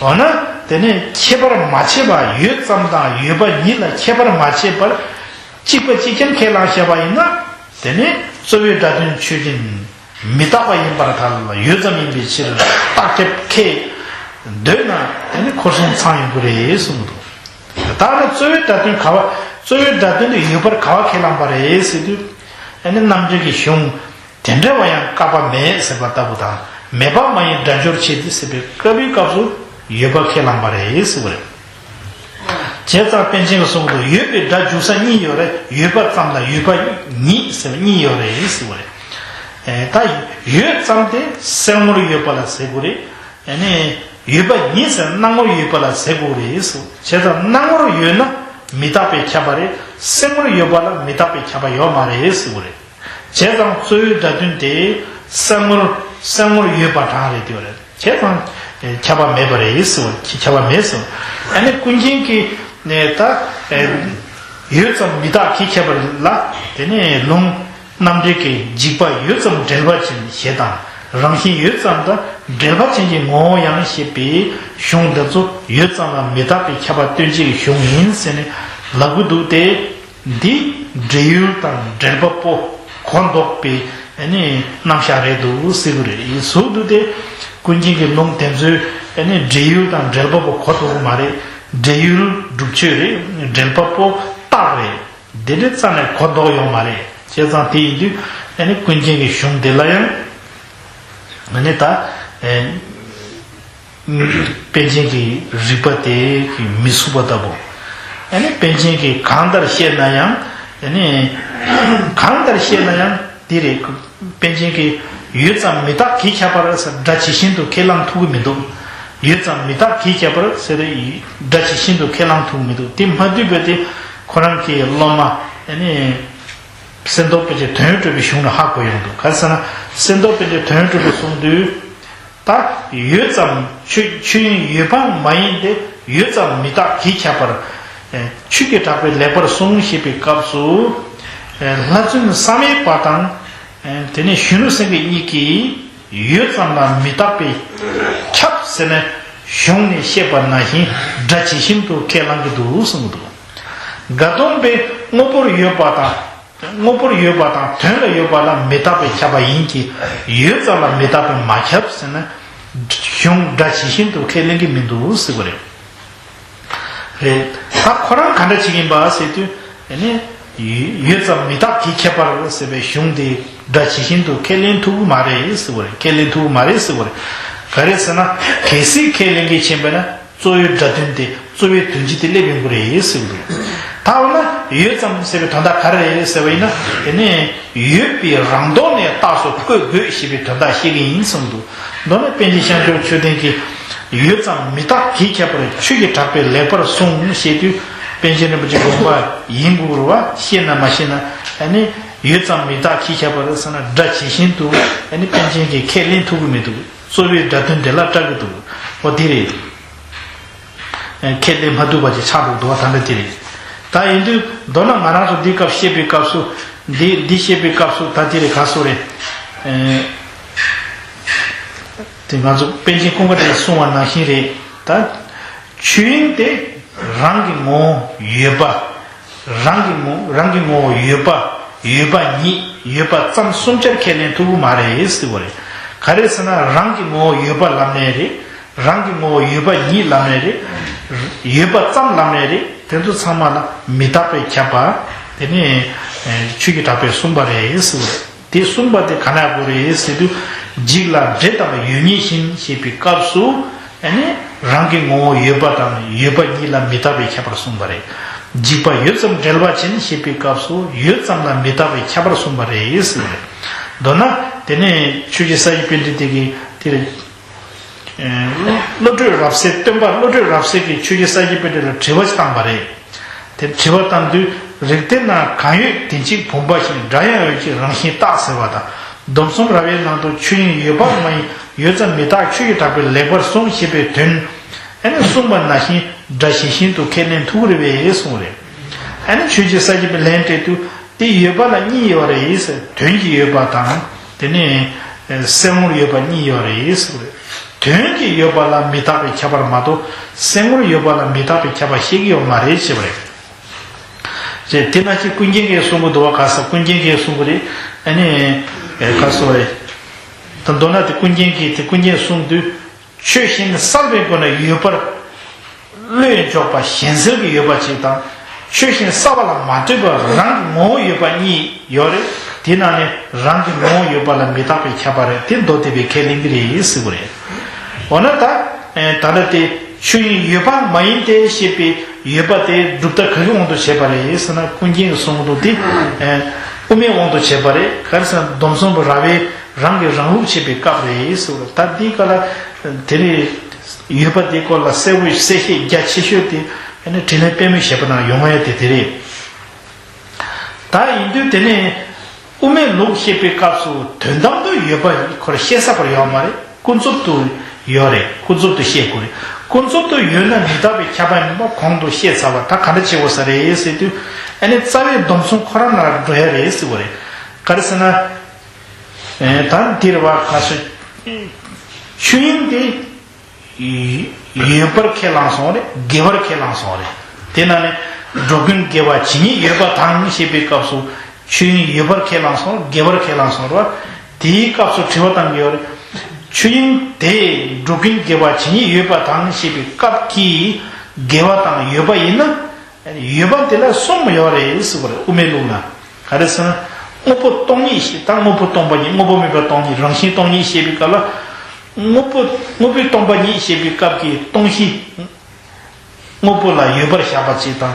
འོ་ན། དེ་ནས་ཁྱད་པར་མ་ཕྱེ་བར་ཡོད་ཙམ་དང་ཡོད་པ་ཉིད་ལ་ཁྱད་པར་མ་ཕྱེ་བར་གཅིག་པ་གཅིག་རྐྱང་ཁས་བླངས་བཞག་པ་ཡིན་ན། དེ་ནས་གཙོ་བོའི་སྒྲ་དོན་ཆོས་ཅན་མི་རྟག་པ་ཡིན་པར་ཐལ་ལ་ཡོད་ཙམ་ཡིན་པའི་ཕྱིར་རྟགས་ཁྱབ་ཁས་འདོད་ན་དེ་ནི་འཁོར་གསུམ་ཚང་ཡོང་གི་རེད་གསུངས་འདུག་ད་ནི་གཙོ་བོའི་སྒྲ་དོན་ག་བ། གཙོ་བོའི་སྒྲ་དོན་དུ་ཡོད་པར་ག་བ་ཁས་བླངས་པ་རེད་ཟེར་དུས། ཨ་ནི་རྣམ་འགྲེལ་གྱི་གཞུང་དེ་འདྲ་བ་ཡང་བཀག་པ་མེད་ཟེར་བ་ལྟ་བུ་དང་། མེད་པ་མ་ཡིན་སྒྲ་སྦྱོར་བྱེད་དེ་ཟེར་བའི་སྐབས་རིའི་སྐབས་སུ་ཡོད་པ་ཁས་བླངས་པ་རེད་ཟེར་བ་རེད། བྱས་ཙང་པཎ་ཆེན་གྱིས་གསུངས་འདུག་ཡོད་པའི་སྒྲ་འཇུག་ས་གཉིས་ཡོད་རེད། ཡོད་པ་ཙམ་དང་ཡོད་པ་ཉིད་ཟེར་བ་གཉིས་ཡོད་རེད་ཟེར་བ་རེད། ཨེ། ད་ཡོད་ཙམ་དེ་སེལ་ངོར་ཡོད་པ་ལ་ཟེར་དགོས་རེད། ཨ་ནི་ཡོད་པ་ཉིད་ཟེར་སྣང་ངོར་ཡོད་པ་ལ་ཟེར་དགོས་རེད་ཟེར། བྱས་ཙང་སྣང་ངོར་ཡོད་ན་མི་རྟག་པས་ཁྱབ་པ་རེད། སེལ་ངོར་ཡོད་པ་ལ་མི་རྟག་པས་ཁྱབ་པ་ཡོད་མ་རེད་ཟེར་དགོས་རེད། བྱས་ཙང་གཙོ་བོའི་སྒྲ་དོན་དེ་སེལ་ངོར་སེལ་ངོར་ཡོད་པ་གྲངས་རེད་དེ་རེད། བྱས་ཙང་ཁྱབ་པ་མེད་པ་རེད་ཟེར། ཁྱབ་པ་མེད་ཟེར། ཨ་ནི་ཀུན་མཁྱེན་གྱིས་ནས་ད་ཡོད་ཙམ་མི་རྟག་གིས་ཁྱབ་པ་ལ་དེ་ནས་ལུང་། རྣམ་འགྲེལ་གྱི་འཇིགས་པ་ཡོད་ཙམ་འབྲེལ་པ་ཅན་ཞེས་དང་། རང་བཞིན་ཡོད་ཙམ་དང་འབྲེལ་པ་ཅན་གྱི་ངོ་བོ་ཡང་ཞེས་པའི་གཞུང་འདི་ཚོ་ཡོད་ཙམ་ལ་མི་རྟག་པའི་ཁྱབ་པ་སྟོན་བྱེད་ཀྱི་གཞུང་ཡིན་ཟེར་ནས་ལབ་ཀྱི་འདུག་སྟེ། འདི་འབྲེལ་ཡུལ་དང་འབྲེལ་པ་པོ་གོ་ལྡོག་པའི་ནི་རྣམ་གཞག་རེད་འདུག་ཟེར་གྱི་རེད། ཡིན་ཟུག་འདུག་སྟེ། ཀུན་མཁྱེན་གྱི་ལུང་དེ་ཚོའི་ནི་འབྲེལ་ཡུལ་དང་འབྲེལ་པ་པོ་གོ་ལྡོག་གི་མ་རེད། འབྲེལ་ཡུལ་སྒྲུབ་ཆོས་རེད། འབྲེལ་པ་པོ་རྟགས་རེད། འདི་འདྲའི་རྩ་ནས་གོ་ལྡོག་ཡོད་མ་རེད། བྱས་ཙང་དེ་ཡིན་དུས་ཨ་ནི་ཀུན་མཁྱེན་གྱི་གཞུང་འདི་ལ་ཡང་ཨ་ནི་ད་ཨེ་པཎ་ཆེན་གྱི་རིགས་པ་དེ་གི་མི་ཚུགས་པ་ལྟ་བུ། ཨ་ནི་པཎ་ཆེན་གྱིས་གང་ལྟར་བཤད་ན་ཡང་ཨ་ནི་གང་ལྟར་བཤད་ན་ཡང་དེ་རེད། པཎ་ཆེན་གྱིས་ཡོད་ཙམ་མི་རྟག་གིས་ཁྱབ་པར་ཟེར། སྒྲ་ཇི་བཞིན་དུ་ཁས་བླངས་ཐུབ་ཀྱི་མི་འདུག་ཡོད་ཙམ་མི་རྟག་གིས་ཁྱབ་པར་ཟེར་ཏེ་སྒྲ་ཇི་བཞིན་དུ་ཁས་བླངས་ཐུབ་ཀྱི་མི་འདུག་དེ་མ་འདུས་པའི་དེ་ཁོ་རང་གི་སློབ་མ་ཨ་ནི་སེམས་རྟོགས་པཎ་ཆེན་དོན་གྲུབ་པའི་གཞུང་ལ་ཧ་གོ་ཡོང་འདུག་ག་རེ་ཟེར་ན། སེམས་རྟོགས་པཎ་ཆེན་དོན་གྲུབ་པས་གསུངས་དུས། ད་ཡོད་ཙམ་ཆོས་ཆོས་དབྱིངས་ཡོད་པ་མ་ཡིན་ཏེ། ཡོད་ཙམ་མི་རྟག་གིས་ཁྱབ་པར་ཆོས་ཀྱི་གྲགས་པས་ལེགས་པར་གསུངས་ཞེས་པའི་སྐབས་སུ། ལྷ་བཙུན་བསམ་ཡས་པ་དང་། དེ་ནས་གཞོན་ནུ་སེང་གེ་གཉིས་ཀྱིས་ཡོད་ཙམ་ལ་མི་རྟག་པས་ཁྱབ་ཟེར་ནས་གཞུང་ནས་བཤད་པ་ནང་བཞིན་སྒྲ་ཇི་བཞིན་དུ་ཁས་བླང་གི་འདུག་གསུངས་འདུག་དགའ་སྟོན་པས་དངོས་པོར་ཡོད་པ་དང་། དངོས་པོར་ཡོད་པ་དང་དོན་ལ་ཡོད་པ་ལ་མི་རྟག་པས་ཁྱབ་པ་ཡིན་གྱི། ཡོད་ཙམ་ལ་མི་རྟག་པས་མ་ཁྱབ་ཟེར་ན། གཞུང་སྒྲ་ཇི་བཞིན་དུ་ཁས་ལེན་གྱི་མི་འདུག་ཟེར་བ་རེད། རེད། ད་ཁོ་རང་ག་འདྲ་བྱེད་ཀྱིན་པ་ཟེར་དུས། ཨ་ནི། ཡོད་ཙམ་མི་རྟག་གིས་ཁྱབ་པར་ཟེར་བའི་གཞུང་དེ་སྒྲ་ཇི་བཞིན་དུ་ཁས་ལེན་ཐུབ་ཀྱི་མ་རེད་ཟེར་བ་རེད། ཁས་ལེན་ཐུབ་ཀྱི་མ་རེད་ཟེར་བ་རེད། ག་རེ་ཟེར་ན། གལ་སྲིད་ཁས་ལེན་གྱི་ཕྱིན་པ་ན། གཙོ་བོའི་སྒྲ་དོན་དེ་གཙོ་བོའི་དོན་སྤྱི་དེ་སླེབས་ཡོང་གི་རེད་ཟེར་གྱི་འདུག་ད་འོ་ན་ཡོད་ཙམ་ཟེར་བའི་དོན་དག་ག་རེ་རེད་ཟེར་བ་ཡིན་ན། དེ་ནས་ཡོད་པའི་རང་ལྡོག་ནས་རྟགས་སུ་བཀོད་དགོས་ཞེས་པའི་དོན་དག་བཤད་ཀྱི་ཡིན་གསུངས་འདུག་མདོར་ན་པཎ་ཆེན་ཤཱཀྱ་ཆོས་ལྡན་གྱིས་ཡོད་ཙམ་མི་རྟག་གིས་ཁྱབ་པར་ཆོས་ཀྱི་གྲགས་པས་ལེགས་པར་གསུངས་ཞེས་དུས། པཎ་ཆེན་རིན་པོ་ཆེ་དགོངས་པ་ཡིན་དགོས་རེད་བ། ཤེས་ན་མ་ཤེས་ན། ཨ་ནི་ཡོད་ཙམ་མི་རྟག་གིས་ཁྱབ་པར་ཟེར་ན་སྒྲ་ཇི་བཞིན་དུ། ཨ་ནི་པཎ་ཆེན་གྱིས་ཁས་ལེན་ཐུབ་ཀྱི་མི་འདུག་རྩོད་པའི་སྒྲ་དོན་འདི་ལ་སྐྲག་གི་འདུག་འོ་དེ་རེད། ཁས་ལེན་མ་ཐུབ་པ་ཅིག་ཆགས་འགྲོ་འདུག་བ། ད་ལྟ་དེ་རེད། ད་ཡིན་དུས་མདོར་ན་ང་རང་ཚོ་འདི་སྐབས་བཤད་པའི་སྐབས་སུ། འདི་འདི་བཤད་པའི་སྐབས་སུ་ད་དེ་རེད། ག་སོ་རེད། ཨེ། དེ་ང་ཚོ་པཎ་ཆེན་ཀུན་དགའ་རྒྱས་གསུང་བ་ནང་བཞིན་རེད། ད་ཆོས་དབྱིངས་དེ་རང་གི་ངོ་བོ་ཡོད་པ། རང་གི་ངོ་རང་གི་ངོ་བོ་ཡོད་པ། ཡོད་པ་ཉིད། ཡོད་པ་ཙམ་གསུམ་ཆར་ཁས་ལེན་ཐུབ་ཀྱི་མ་རེད་ཟེར་བ་རེད། ག་རེ་ཟེར་ན་རང་གི་ངོ་བོ་ཡོད་པ་ལབ་ནའི་རེད། རང་གི་ངོ་བོ་ཡོད་པ་ཉིད་ལབ་ནའི་རེད། ཡོད་པ་ཙམ་ལབ་ནའི་རེད། དེ་ཚོ་ཚང་མ་ལ་མི་རྟག་པས་ཁྱབ་པ། དེ་ནི་ཆོས་ཀྱི་གྲགས་པས་གསུངས་པ་རེད་ཟེར་བ་རེད། དེ་གསུངས་པ་དེ་ག་ན་གོ་རེད་ཟེར་དུས། འཇིག་ལ་འདྲེ་དང་ཡོད་ཉིད་བཞིན་ཞེས་པའི་སྐབས་སུ། ཨ་ནི་རང་གི་ངོ་བོ་ཡོད་པ་དང་ཡོད་པ་ཉིད་ལ་མི་རྟག་པས་ཁྱབ་པར་གསུངས་པ་རེད། འཇིག་པ་ཡོད་ཙམ་འབྲེལ་བ་ཅན་ཞེས་པའི་སྐབས་སུ་ཡོད་ཙམ་ལ་མི་རྟག་པས་ཁྱབ་པར་གསུངས་པ་རེད་ཟེར་བ་རེད། མདོར་ན་དེ་ནས་ཆོས་རྗེ་ས་སྐྱ་པཎྜི་ཏ་གིས་དེར། ཨེ། བློ་གྲོས་རབ་གསལ། སྟོན་པ་བློ་གྲོས་རབ་གསལ་གྱིས་ཆོས་རྗེ་ས་སྐྱ་པཎྜི་ཏ་ལ་དྲི་བ་ཞིག་བཏང་པ་རེད། དེ་དྲི་བ་བཏང་དུས། རིགས་གཏེར་ན་གང་ཡོད་དེ་གཅིག་བུམ་པ་བཞིན། སྒྲ་ཡང་ཡོད་ཀྱི་རང་བཞིན་རྟག་ཟེར་བ་དང་། སྡོམ་གསུམ་ར་བའི་ནང་དུ་ཆོས་དབྱིངས་ཡོད་པ་མ་ཡིན་ཡོད་ཙམ་མི་རྟག་ཆོས་ཀྱི་གྲགས་པས་ལེགས་པར་གསུངས་ཞེས་པའི་དོན། ཨ་ནི་གསུངས་པ་ནང་བཞིན་སྒྲ་ཇི་བཞིན་དུ་ཁས་ལེན་ཐུབ་ཀྱི་རེད་པས་གསུངས་རེད། ཨ་ནི་ཆོས་རྗེ་ས་སྐྱ་པཎྜི་ཏས་ལན་སྤྲད་དུས། དེ་ཡོད་པ་ལ་གཉིས་ཡོད་རེད་ཟེར། དོན་གྱི་ཡོད་པ་དང་། དེ་ནས་སེལ་ངོར་ཡོད་པ་གཉིས་ཡོད་རེད་ཟེར་བ་རེད། དོན་གྱི་ཡོད་པ་ལ་མི་རྟག་པས་ཁྱབ་པར་མ་གཏོགས། སེལ་ངོར་ཡོད་པ་ལ་མི་རྟག་པས་ཁྱབ་པ་བཤད་ཀྱི་ཡོད་མ་རེད་ཟེར་བ་རེད། ཅེས་དེ་ནང་བཞིན་ཀུན་མཁྱེན་གྱིས་གསུང་གི་འདུག་བ། ག་ས་ཀུན་མཁྱེན་གྱིས་གསུང་གི་རེད། ཨ་ནི་ག་སོ་རེད། ད་མདོར་ན་དེ་ཀུན་མཁྱེན་གྱིས་དེ་ཀུན་མཁྱེན་གསུང་དུས། ཆོས་གཞན་གསལ་བའི་སྒོ་ནས་ཡོད་པར་བློས་འཇོག་པ་གཞན་སེལ་གྱི་ཡོད་པ་གཅིག་དང་། ཆོས་གཞན་གསལ་བ་ལ་མ་ལྟོས་པར་རང་གི་ངོ་བོ་ཡོད་པ་གཉིས་ཡོད་རེད། དེ་ནང་ནས་རང་གི་ངོ་བོ་ཡོད་པ་ལ་མི་རྟག་པས་ཁྱབ་པ་རེད། དེ་མདོ་སྡེ་པས་ཁས་ལེན་གྱི་རེད་ཟེར་བ་རེད། འོ་ན་ད། ད་ལྟ་དེ་ཆོས་དབྱིངས་ཡོད་པ་མ་ཡིན་ཏེ་ཞེས་པའི་ཡོད་པ་དེ་སྒྲུབ་ཐབས་ག་གི་དབང་དུ་བྱས་པ་རེད་ཟེར་ན། ཀུན་མཁྱེན་གྱིས་གསུངས་འདུག་དེ་དབུ་མའི་དབང་དུ་བྱས་པ་རེད། ག་རེ་ཟེར་ན་སྡོམ་གསུམ་པོ་ར་བས་རང་གིས་རང་ལུགས་བྱེད་པའི་སྐབས་རེད་ཟེར་བ་རེད། ད་འདིའི་སྐབས་ལ་དེ་རེད། ཡོད་པ་དེའི་སྐོར་ལ་གསལ་པོ་གསལ་བཤད་རྒྱ་ཆེ་ཤོས་དེ་ཨ་ནི་དྲིན་ལན་དཔལ་མོའི་བཞེད་པ་ནང་ཡོང་ཡ་དེ་དེ་རེད། ད་ཡིན་དུས་དེ་ནས་དབུ་མའི་ལུགས་བཤད་པའི་སྐབས་སུ་དོན་དམ་དུ་ཡོད་པ་ཁོ་རང་བཤད་ས་པར་ཡོད་མ་རེད། ཀུན་རྫོབ་ཏུ་ཡོད་རེད། ཀུན་རྫོབ་ཏུ་བཤད་དགོས་རེད། ཀུན་རྫོབ་ཏུ་ཡོད་ན་མི་རྟག་པས་ཁྱབ་པ་ཡིན་པ་གོང་དུ་བཤད་ཚར་བ། ད་ག་འདྲ་བྱེད་དགོས་ས་རེད་ཟེར་དུས། ཨ་ནི་རྩ་བའི་སྡོམ་གསུམ་ཁོ་རང་ལ་འགྲོ་ཡ་རེད་ཟེར་བ་རེད། ག་རེ་ཟེར་ན། ཨེ། ད་འདིར་བ་ག་སོ། ཆོས་དབྱིངས་དེ་ཡོད་པར་ཁས་བླངས་སོང་རེད། དགེ་བར་ཁས་བླངས་སོང་རེད། དེ་ནང་ནས་འགྲོ་ཀུན་དགེ་བ་ཇི་སྙེད་ཡོད་པ་དང་ཞེས་པའི་སྐབས་སུ་ཆོས་དབྱིངས་ཡོད་པར་ཁས་བླངས་སོང་། དགེ་བར་ཁས་བླངས་སོང་རེད། དེའི་སྐབས་སུ་དྲི་བ་བཏང་གི་ཡོད་རེད། ཆོས་དབྱིངས་དེ་འགྲོ་ཀུན་དགེ་བ་ཇི་སྙེད་ཡོད་པ་དང་ཞེས་པའི་སྐབས་ཀྱི་དགེ་བ་དང་ཡོད་པ་ཡིན་ན། ཡོད་པ་དེ་ལ་གསུམ་ཡོད་རེད་ཟེར་བ་རེད། དབུ་མའི་ལུགས་ན། ག་རེ་ཟེར་ན། དངོས་པོ་སྟོང་ཉིད་ཞེས། ད་དངོས་པོ་སྟོང་པ་ཉིད། དངོས་པོ་མེད་པ་སྟོང་ཉིད། རང་བཞིན་སྟོང་ཉིད་ཞེས་པའི་སྐབས་ལ། དངོས་པོ་དངོས་པོའི་སྟོང་པ་ཉིད་ཞེས་པའི་སྐབས་ཀྱི་སྟོང་གཞི། དངོས་པོ་ལ་ཡོད་པར་བཞག་པ་གཅིག་དང་།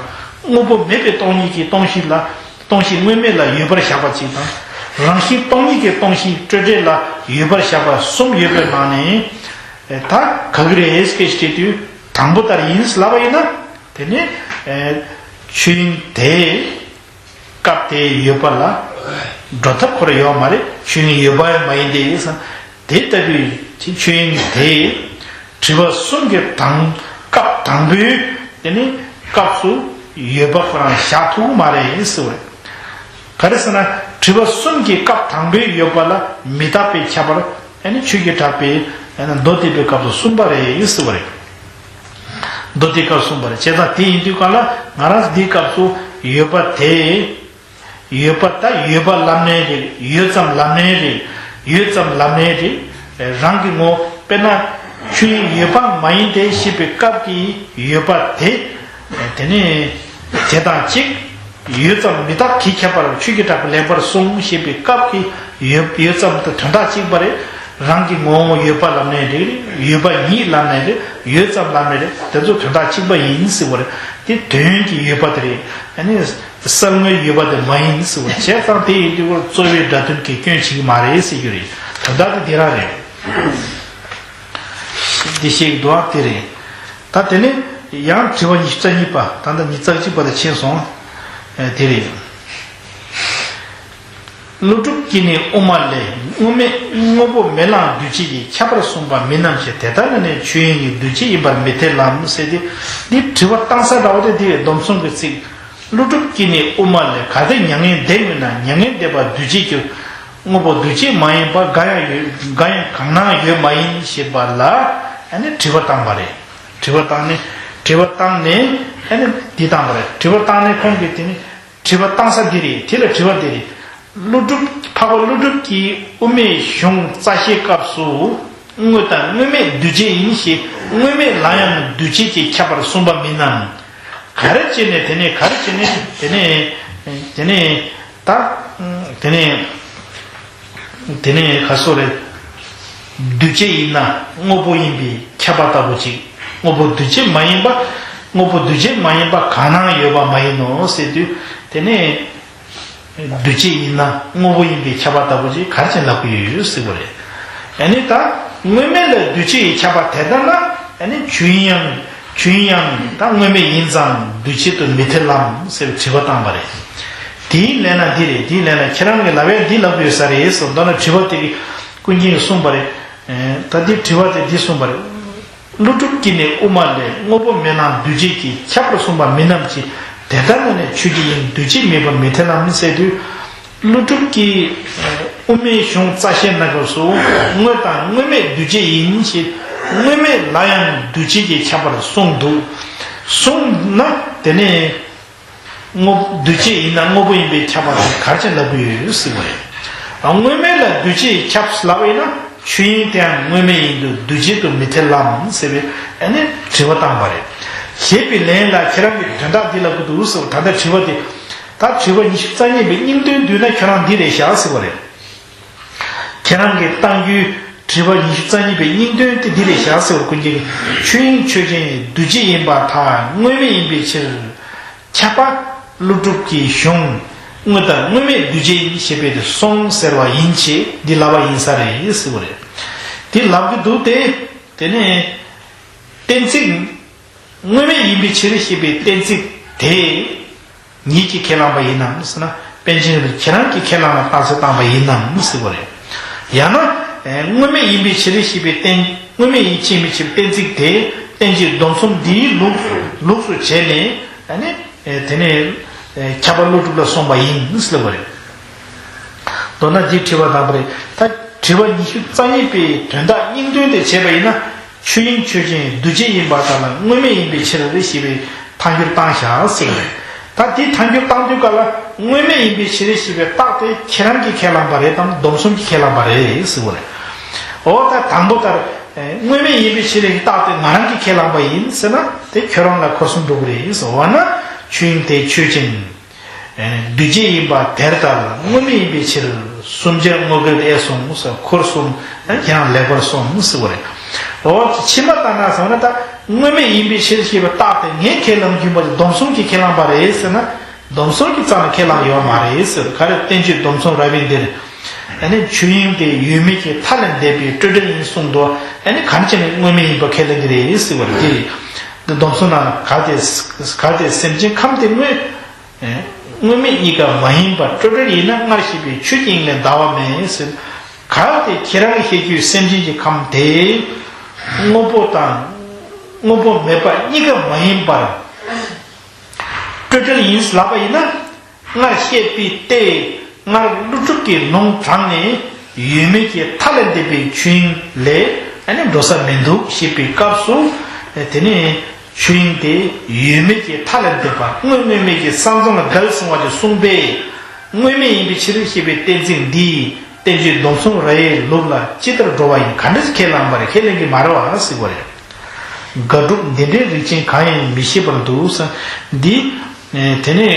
དངོས་པོ་མེད་པའི་སྟོང་ཉིད་ཀྱི་སྟོང་གཞི་ལ། སྟོང་གཞི་དངོས་མེད་ལ་ཡོད་པར་བཞག་པ་གཅིག་དང་། རང་བཞིན་སྟོང་ཉིད་ཀྱི་སྟོང་གཞི་སྤྲོས་བྲལ་ལ་ཡོད་པར་བཞག་པ་གསུམ་ཡོད་པའི་ནང་ནས། ད་ག་གི་རེད་ཟེར་དུས་དྲིས་དུས་དང་པོ་ལྟར་ཡིན་ལབ་པ་ཡིན་ན། དེ་ནི་ཆོས་དབྱིངས་དེ་སྐབས་དེ་ཡོད་པ་ལ་འགྲོ་ཐབས་ཁོ་ར་ཡོད་མ་རེད། ཆོས་དབྱིངས་ཡོད་པ་ཡང་མ་ཡིན་ཏེ་ཡིན་ཙང་། དེ་ལྟ་བུའི་ཆོས་དབྱིངས་དེ་དྲི་བ་གསུམ་གྱི་དང་སྐབས་དང་པོའི་དེ་ནི་སྐབས་སུ་ཡོད་པ་ཁོ་རང་བཞག་ཐུབ་ཀྱི་མ་རེད་ཟེར་བ་རེད། ག་རེ་ཟེར་ན། དྲི་བ་གསུམ་གྱི་སྐབས་དང་པོའི་ཡོད་པ་ལ་མི་རྟག་པས་ཁྱབ་པར་ཨ་ནི་ཆོས་ཀྱི་གྲགས་པས་ཨ་ནི་མདོ་སྡེ་པའི་སྐབས་སུ་གསུངས་པ་རེད་ཟེར་བ་རེད། མདོ་སྡེའི་སྐབས་གསུངས་པ་རེད། བྱས་ཙང་དེ་ཡིན་དུས་གང་ལ་ང་རང་འདིའི་སྐབས་སུ་ཡོད་པ་དེ། ཡོད་པ་ད་ཡོད་པ་ལབ་ནའི་རེད། ཡོད་ཙམ་ལབ་ནའི་རེད། ཡོད་ཙམ་ལབ་ནའི་རེད། རང་གི་ངོ་བོ་དཔེར་ན་ཆོས་དབྱིངས་ཡོད་པ་མ་ཡིན་ཏེ་ཞེས་པའི་སྐབས་ཀྱི་ཡོད་པ་དེ། དེ་ནི་དེ་དང་གཅིག་ཡོད་ཙམ་མི་རྟག་གིས་ཁྱབ་པར་ཆོས་ཀྱི་གྲགས་པས་ལེགས་པར་གསུངས་ཞེས་པའི་སྐབས་ཀྱི་ཡོད་ཡོད་ཙམ་དུ་དོན་དག་གཅིག་པ་རེད། རང་གི་ངོ་བོ་ཡོད་པ་ལབ་ནའི་རེད། ཡོད་པ་ཉིད་ལབ་ནའི་རེད། ཡོད་ཙམ་ལབ་ནའི་རེད། དེ་ཚོ་དོན་དག་གཅིག་པ་ཡིན་ཟེར་བ་རེད། དོན་གྱི་ཡོད་པ་དེ་རེད། ཨ་ནི་གསར་དངོས་ཡོད་པ་དེ་མ་ཡིན་ཟེར་བ་བྱས་ཙང་དེ་ཡིན་དུས་རྩོལ་བའི་སྒྲ་དོན་གྱི་སྐྱོན་བྱེད་ཀྱི་མ་རེད་ཟེར་རྒྱུ་རེད། དོན་དག་དེ་དེ་རང་རེད། འདི་ཞིག་འདུག་ཨ་དེ་རེད། ད་དེ་ནས་ཡང་དྲི་བ་ཉི་ཤུ་རྩ་གཉིས་པ། ད་ལྟ་ཉི་ཤུ་རྩ་གཅིག་པ་ལ་ཕྱིན་སོང་། ཨེ་དེ་རེད། ཀླུ་སྒྲུབ་ཀྱིས་ནི་དབུ་མ་ལས། དངོས་མེད་དངོས་པོ་མེ་གླང་འདུས་བྱས་ཀྱི་ཁྱབ་པར་གསུངས་པ་མིན་ནམ་ཞེས། དེ་ལྟ་ན་ནི་ཆོས་དབྱིངས་ཀྱི་འདུས་བྱས་ཡིན་པར་མི་འཐད་ལམ་ཟེར་ཏེ། འདི་དྲི་བ་བཏང་ས་འདྲ་བོ་དེ་འདི་རེད། སྡོམ་གསུམ་གྱི་ཚིག་ཀླུ་སྒྲུབ་ཀྱིས་ནི་དབུ་མ་ལས། གལ་ཏེ་མྱ་ངན་འདས་དངོས་ན། མྱ་ངན་འདས་པ་འདུས་བྱས་ཀྱི་དངོས་པོ་འདུས་བྱས་མ་ཡིན་པ་འགའ་ཡང་ཡོད། འགའ་ཡང་གང་སྣང་ཡོད་མ་ཡིན་ཞེས་པ་ལ་ཨ་ནི་དྲི་བ་བཏང་བ་རེད། དྲི་བ་བཏང་ནས་དྲི་བ་བཏང་ནས་ཨ་ནི་འདི་བཏང་བ་རེད། དྲི་བ་བཏང་ནས་ཁོང་གིས་དེ་ནི་དྲི་བ་བཏང་ས་འདི་རེད། དེ་ལ་དྲི་བ་འདི་རེད། ཀླུ་སྒྲུབ་འཕགས་པ་ཀླུ་སྒྲུབ་ཀྱིས་དབུ་མའི་གཞུང་རྩ་ཤེའི་སྐབས་སུ་དངོས་དང་དངོས་མེད་འདུས་བྱས་ཡིན་ཞེས་དངོས་མེད་ལ་ཡང་འདུས་བྱས་ཀྱི་ཁྱབ་པར་གསུངས་པ་མིན་ནམ། ག་རེ་བྱས་ནས་དེ་ནས་ག་རེ་བྱས་ནས་དེ་ནས་དེ་ནས་ད་དེ་ནས་དེ་ནས་ག་སོ་རེད། འདུས་བྱས་ཡིན་ན་དངོས་པོ་ཡིན་པས་ཁྱབ་པ་ལྟ་བུ་ཅིག་དངོས་པོ་འདུས་བྱས་མ་ཡིན་པ། དངོས་པོ་འདུས་བྱས་མ་ཡིན་པ་གང་སྣང་ཡོད་པ་མ་ཡིན་ནོ་ཟེར་དུས། དེ་ནས་འདུས་བྱས་ཡིན་ན་དངོས་པོ་ཡིན་པས་ཁྱབ་པ་ལྟ་བུ་ཅིག་ག་རེ་བྱས་ལབ་ཀྱི་ཡོད་ཟེར་བ་རེད། ཨ་ནི་ད་དངོས་མེད་ལ་འདུས་བྱས་ཡིས་ཁྱབ་པ་དེ་ལྟ་ན། ཨ་ནི་ཆོས་དབྱིངས་ཡང་ཆོས་དབྱིངས་ཡང་ད་དངོས་མེད་ཡིན་ཙང་འདུས་བྱས་དུ་མི་འཐད་ལམ་ཟེར་བའི་དྲི་བ་བཏང་བ་རེད། དེའི་ལན་ན་འདི་རེད། དེའི་ལན་ན་ཁྱེད་རང་གི་ལབ་ཡས་འདི་ལབ་ཡོད་ས་རེད་ཟེར། མདོར་ན་དྲི་བ་དེ་གི་ཀུན་མཁྱེན་གྱིས་གསུངས་པ་རེད། ཨེ་ད་འདི་དྲི་བ་དེ་འདི་གསུངས་པ་རེད། ཀླུ་སྒྲུབ་ཀྱིས་ནི་དབུ་མ་ལས། དངོས་པོ་མེ་གླང་འདུས་བྱས་ཀྱི་ཁྱབ་པར་གསུངས་པ་མིན་ནམ་ཞེས། དེ་ལྟ་ན་ནི་ཆོས་ཀྱི་དབྱིངས་འདུས་བྱས་མིན་པར་མི་འཐད་ལམ་ཟེར་དུས། ཀླུ་སྒྲུབ་ཀྱིས་དབུ་མའི་གཞུང་རྩ་ཤེ་ན་སྐབས་སུ་དངོས་དང་དངོས་མེད་འདུས་བྱས་ཡིན་ཞེས་དངོས་མེད་ལ་ཡང་འདུས་བྱས་ཀྱི་ཁྱབ་པར་གསུངས་འདུག་གསུངས་ན་དེ་ནས་དངོས་འདུས་བྱས་ཡིན་ན་དངོས་པོ་ཡིན་པས་ཁྱབ་པ་དེ་ག་རེ་བྱས་ལབ་ཀྱི་ཡོད་ཟེར་བ་རེད། དངོས་མེད་ལ་འདུས་བྱས་ཁྱབ་ལབ་པ་ཡིན་ན་ཆོས་དབྱིངས་དེའང་དངོས་མེད་ཡིན་དུས་འདུས་བྱས་དུ་མི་འཐད་ལམ་ཟེར་བའི་ཨ་ནི་དྲི་བ་བཏང་བ་རེད། ཞེས་པའི་ལན་ལ་ཁྱེད་རང་གིས་དོན་དག་འདི་ལབ་ཀྱི་འདུག་ཟེར་བ། ད་ལྟ་དྲི་བ་འདི། ད་དྲི་བ་ཉི་ཤུ་རྩ་གཉིས་པའི་སྙིང་དོན་བསྡུས་ན་ཁྱོད་རང་འདི་རེད་བཞག་ཟེར་བ་རེད། ཁྱེད་རང་གིས་བཏང་རྒྱུའི་དྲི་བ་ཉི་ཤུ་རྩ་གཉིས་པའི་སྙིང་དོན་དེ་འདི་རེད་བཞག་ཟེར་བ། ཀུན་མཁྱེན་གྱིས་ཆོས་དབྱིངས་ཆོས་ཅན་འདུས་བྱས་ཡིན་པར་ཐལ། དངོས་མེད་ཡིན་པའི་ཕྱིར། ཁྱབ་པ་ཀླུ་སྒྲུབ་ཀྱི་གཞུང་དངོས་དང་དངོས་མེད་འདུས་བྱས་ཡིན་ཞེས་པའི་དེ་སོང་ཟེར་བ་ཡིན་ཞེས་འདི་ལབ་པ་ཡིན་ས་རེད་ཟེར་བ་རེད། དེ་ལབ་ཀྱི་འདུག་སྟེ། དེ་ནས་གཏན་ཚིགས། དངོས་མེད་ཡིན་པའི་ཕྱིར་ཞེས་པའི་གཏན་ཚིགས་དེ་ཉིད་ཀྱིས་ཁས་བླངས་པ་ཡིན་ནམ་ཟེར་ན། པཎ་ཆེན་རིན་པོ་ཆེ་ཁྱེད་རང་གིས་ཁས་བླངས་ལ་རྟགས་གསལ་བཏང་བ་ཡིན་ནམ་ཟེར་བ་རེད། ཡང་ན། ཨེ་དངོས་མེད་ཡིན་པའི་ཕྱིར་ཞེས་པའི་གཏན། དངོས་མེད་ཡིན་ཕྱིར་མི་ཕྱིར་གཏན་ཚིགས་དེ་བསྟན་བཅོས་སྡོམ་གསུམ་འདིའི་ལུགས་ལུགས་སུ་བྱས་ནས། ཨ་ནི་ཨེ་དེ་ནས་ཨེ་ཁྱབ་པ་ཀླུ་སྒྲུབ་ལ་སོང་བ་ཡིན་ཟེར་བ་རེད། མདོར་ན་འདི་དྲི་བ་དང་པོ་རེད། ད་དྲི་བ་ཉི་ཤུ་རྩ་གཉིས་པའི་དོན་དག་སྙིང་དོན་དེ་བྱས་པ་ཡིན་ན། ཆོས་དབྱིངས་ཆོས་ཅན་འདུས་བྱས་ཡིན་པར་ཐལ། དངོས་མེད་ཡིན་པའི་ཕྱིར་ཞེས་པའི་ཐལ་འགྱུར་བཏང་བཞག་ཟེར་བ་རེད། ད་འདི་ཐལ་འགྱུར་བཏང་དུས་སྐབས་ལ་དངོས་མེད་ཡིན་པའི་ཕྱིར་ཞེས་པའི་རྟགས་དེ་ཁྱེད་རང་གིས་ཁས་བླངས་པ་རེད་དམ་སྡོམ་གསུམ་གྱིས་ཁས་བླངས་པ་རེད་ཟེར་བ་རེད། འོ་ད་དང་པོ་ལྟར། དངོས་མེད་ཡིན་པའི་ཕྱིར་ཞེས་རྟགས་དེ་ང་རང་གིས་ཁས་བླངས་པ་ཡིན་ཟེར་ན་དེ་ཁྱོད་རང་ལ་འཁོར་གསུམ་འགྲོ་གི་རེད་ཟེར། འོ་ན་ཆོས་དབྱིངས་དེ་ཆོས་ཅན། འདུས་བྱས་ཡིན་པ་དེར་ཐལ། དངོས་མེད་ཡིན་པའི་ཕྱིར། གསུམ་ཆར་དངོས་འགལ་ཨེ་གསུངས་ཟེར། འཁོར་གསུམ་ཁྱེད་རང་ལེགས་པར་གསུངས་ཟེར་བ་རེད། འོ་ཕྱི་མ་ལྟར་ན་ཟེར་ན་ད་དངོས་མེད་ཡིན་པའི་ཕྱིར་ཞེས་པའི་རྟགས་དེ་ངས་ཁས་བླངས་རྒྱུ་མ་རེད། སྡོམ་གསུམ་གྱིས་ཁས་བླངས་པ་རེད་ཟེར་ན། སྡོམ་གསུམ་གྱི་རྩ་ནས་ཁས་བླངས་ཡོད་མ་རེད་ཟེར། ག་རེ་བསྟན་བཅོས་སྡོམ་གསུམ་རབ་དབྱེ་འདིར། ཨ་ནི་ཆོས་དབྱིངས་དེ་ཡོད་མེད་ཀྱི་མཐའ་ལས་འདས་པའི་སྤྲོས་བྲལ་ཡིན་གསུངས་འདུག་ཨ་ནི་གང་བྱས་ནས་དངོས་མེད་ཡིན་པ་ཁས་ལེན་གྱི་རེད་ཟེར་བ་རེད། འདི་སྡོམ་གསུམ་ནང་ག་དེ་ག་དེ་སེམས་ཅན་ཁམས་དེ་དངོས། དངོས་མེད་གཉིས་ཀ་མ་ཡིན་པར་སྤྲོས་བྲལ་ཡིན་ན་སྔར་བཤད་པའི་ཆོས་ཀྱི་དབྱིངས་ལས་འདའ་བ་མེད་ཟེར། གལ་ཏེ་ཁྱེད་རང་གིས་བཤད་རྒྱུའི་སེམས་ཅན་གྱི་ཁམས་དེ་དངོས་པོ་དང་དངོས་པོ་མེད་པ་གཉིས་ཀ་མ་ཡིན་པར་སྤྲོས་བྲལ་ཡིན་ལབ་པ་ཡིན་ན། སྔར་བཤད་པའི་སྟེ་སྔར་ཀླུ་སྒྲུབ་ཀྱིས་ལུང་དྲངས་ནས་ཡོད་མེད་ཀྱི་མཐའ་ལས་འདས་པའི་ཆོས་དབྱིངས་ལས་ཨ་ནི་འགྲོ་ས་མི་འདུག་ཞེས་པའི་སྐབས་སུ། དེ་ནས་ཆོས་དབྱིངས་དེ་ཡོད་མེད་ཀྱི་མཐའ་ལས་འདས་པ་དངོས་དངོས་མེད་ཀྱི་ས་མཚམས་ལ་འགལ་གསུང་བ་དེ་གསུངས་པས། དངོས་མེད་ཡིན་པའི་ཕྱིར་ཞེས་པའི་གཏན་ཚིགས་འདིས་བསྟན་བཅོས་སྡོམ་གསུམ་རབ་དབྱེའི་ལུགས་ལ་ཅི་ལྟར་འགྲོ་བ་ཡིན། ག་འདྲ་ཞིག་ཁས་བླངས་པ་རེད། ཁས་ལེན་གྱི་མ་རེད་བ་ཟེར་བ་རེད། དགག་སྒྲུབ་འདི་འདྲའི་རིགས་ཅན་གང་ཡང་མི་ཤེས་པར་འདུག་ཟེར། འདི། དེ་ནས་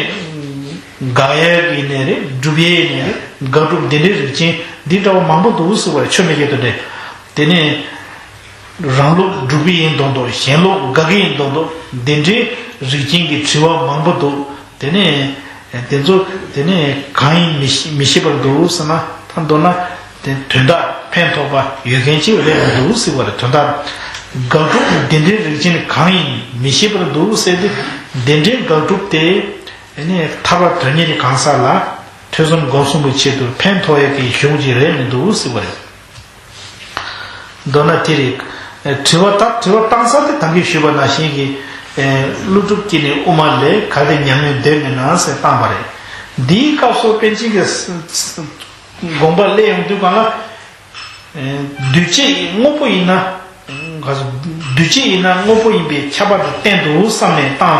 དགག་ཡས་ཡིན་ནའི་རེད། སྒྲུབ་ཡས་ཡིན་ནའི་རེད། དགག་སྒྲུབ་འདི་འདྲའི་རིགས་ཅན་འདི་འདྲ་བ་མང་པོ་འདུག་ཟེར་བ་རེད། ཆོས་མི་སྐད་དུ་འདྲེ། དེ་ནས་རང་ལུགས་སྒྲུབ་ཀྱི་ཡིན་མདོག་མདོག་གཞན་ལུགས་དགག་གི་ཡིན་མདོག་མདོག་འདི་འདྲའི་ རིགས་ཅན་གྱི་དྲི་བ་མང་པོ་འདུག་དེ་ནས་དེ་ཚོ་དེ་ནས་གང་ཡིན་མི་ཤེས་མི་ཤེས་པར་འདུག་ཟེར་ན། ད་མདོར་ན་དེ་དོན་དག་ཕན་ཐོགས་པ་ཡོད་མཁན་ཅིག་རེད་མི་འདུག་ཟེར་བ་རེད། དོན་དག་དགག་སྒྲུབ་བདེན་འབྲེལ་རིགས་ཅན་གང་ཡིན་མི་ཤེས་པར་འདུག་ཟེར་ཏེ། བདེན་འབྲེལ་དགག་སྒྲུབ་དེ་དེ་ནས་ཐར་པ་དོན་གཉེར་གྱི་གང་ཟག་ལ་ཐོས་བསམ་སྒོམ་གསུམ་གྱི་ཆེད་དུ་ཕན་ཐོགས་ཡག་གི་གཞུང་ཅིག་རེད་མི་འདུག་ཟེར་བ་རེད། མདོར་ན་དེ་རེད། དྲི་བ་ད་དྲི་བ་བཏང་ས་དེ་ད་གིན་ཞུས་པ་ནང་བཞིན་གྱི་ཀླུ་སྒྲུབ་ཀྱིས་ནི་དབུ་མ་ལས། གལ་ཏེ་མྱ་ངན་འདས་མིན་ན་ཟེར་བཏང་བ་རེད། འདིའི་སྐབས་སུ་པཎ་ཆེན་གྱི་དགོངས་པ་སླེབས་ཡོང་དུས་གང་ལ། འདུས་བྱས་དངོས་པོ་ཡིན་ན། འདུས་བྱས་ཡིན་ན་དངོས་པོ་ཡིན་པའི་ཁྱབ་པ་དེ་བསྟན་འདུག་བསམ་ནས་བཏང་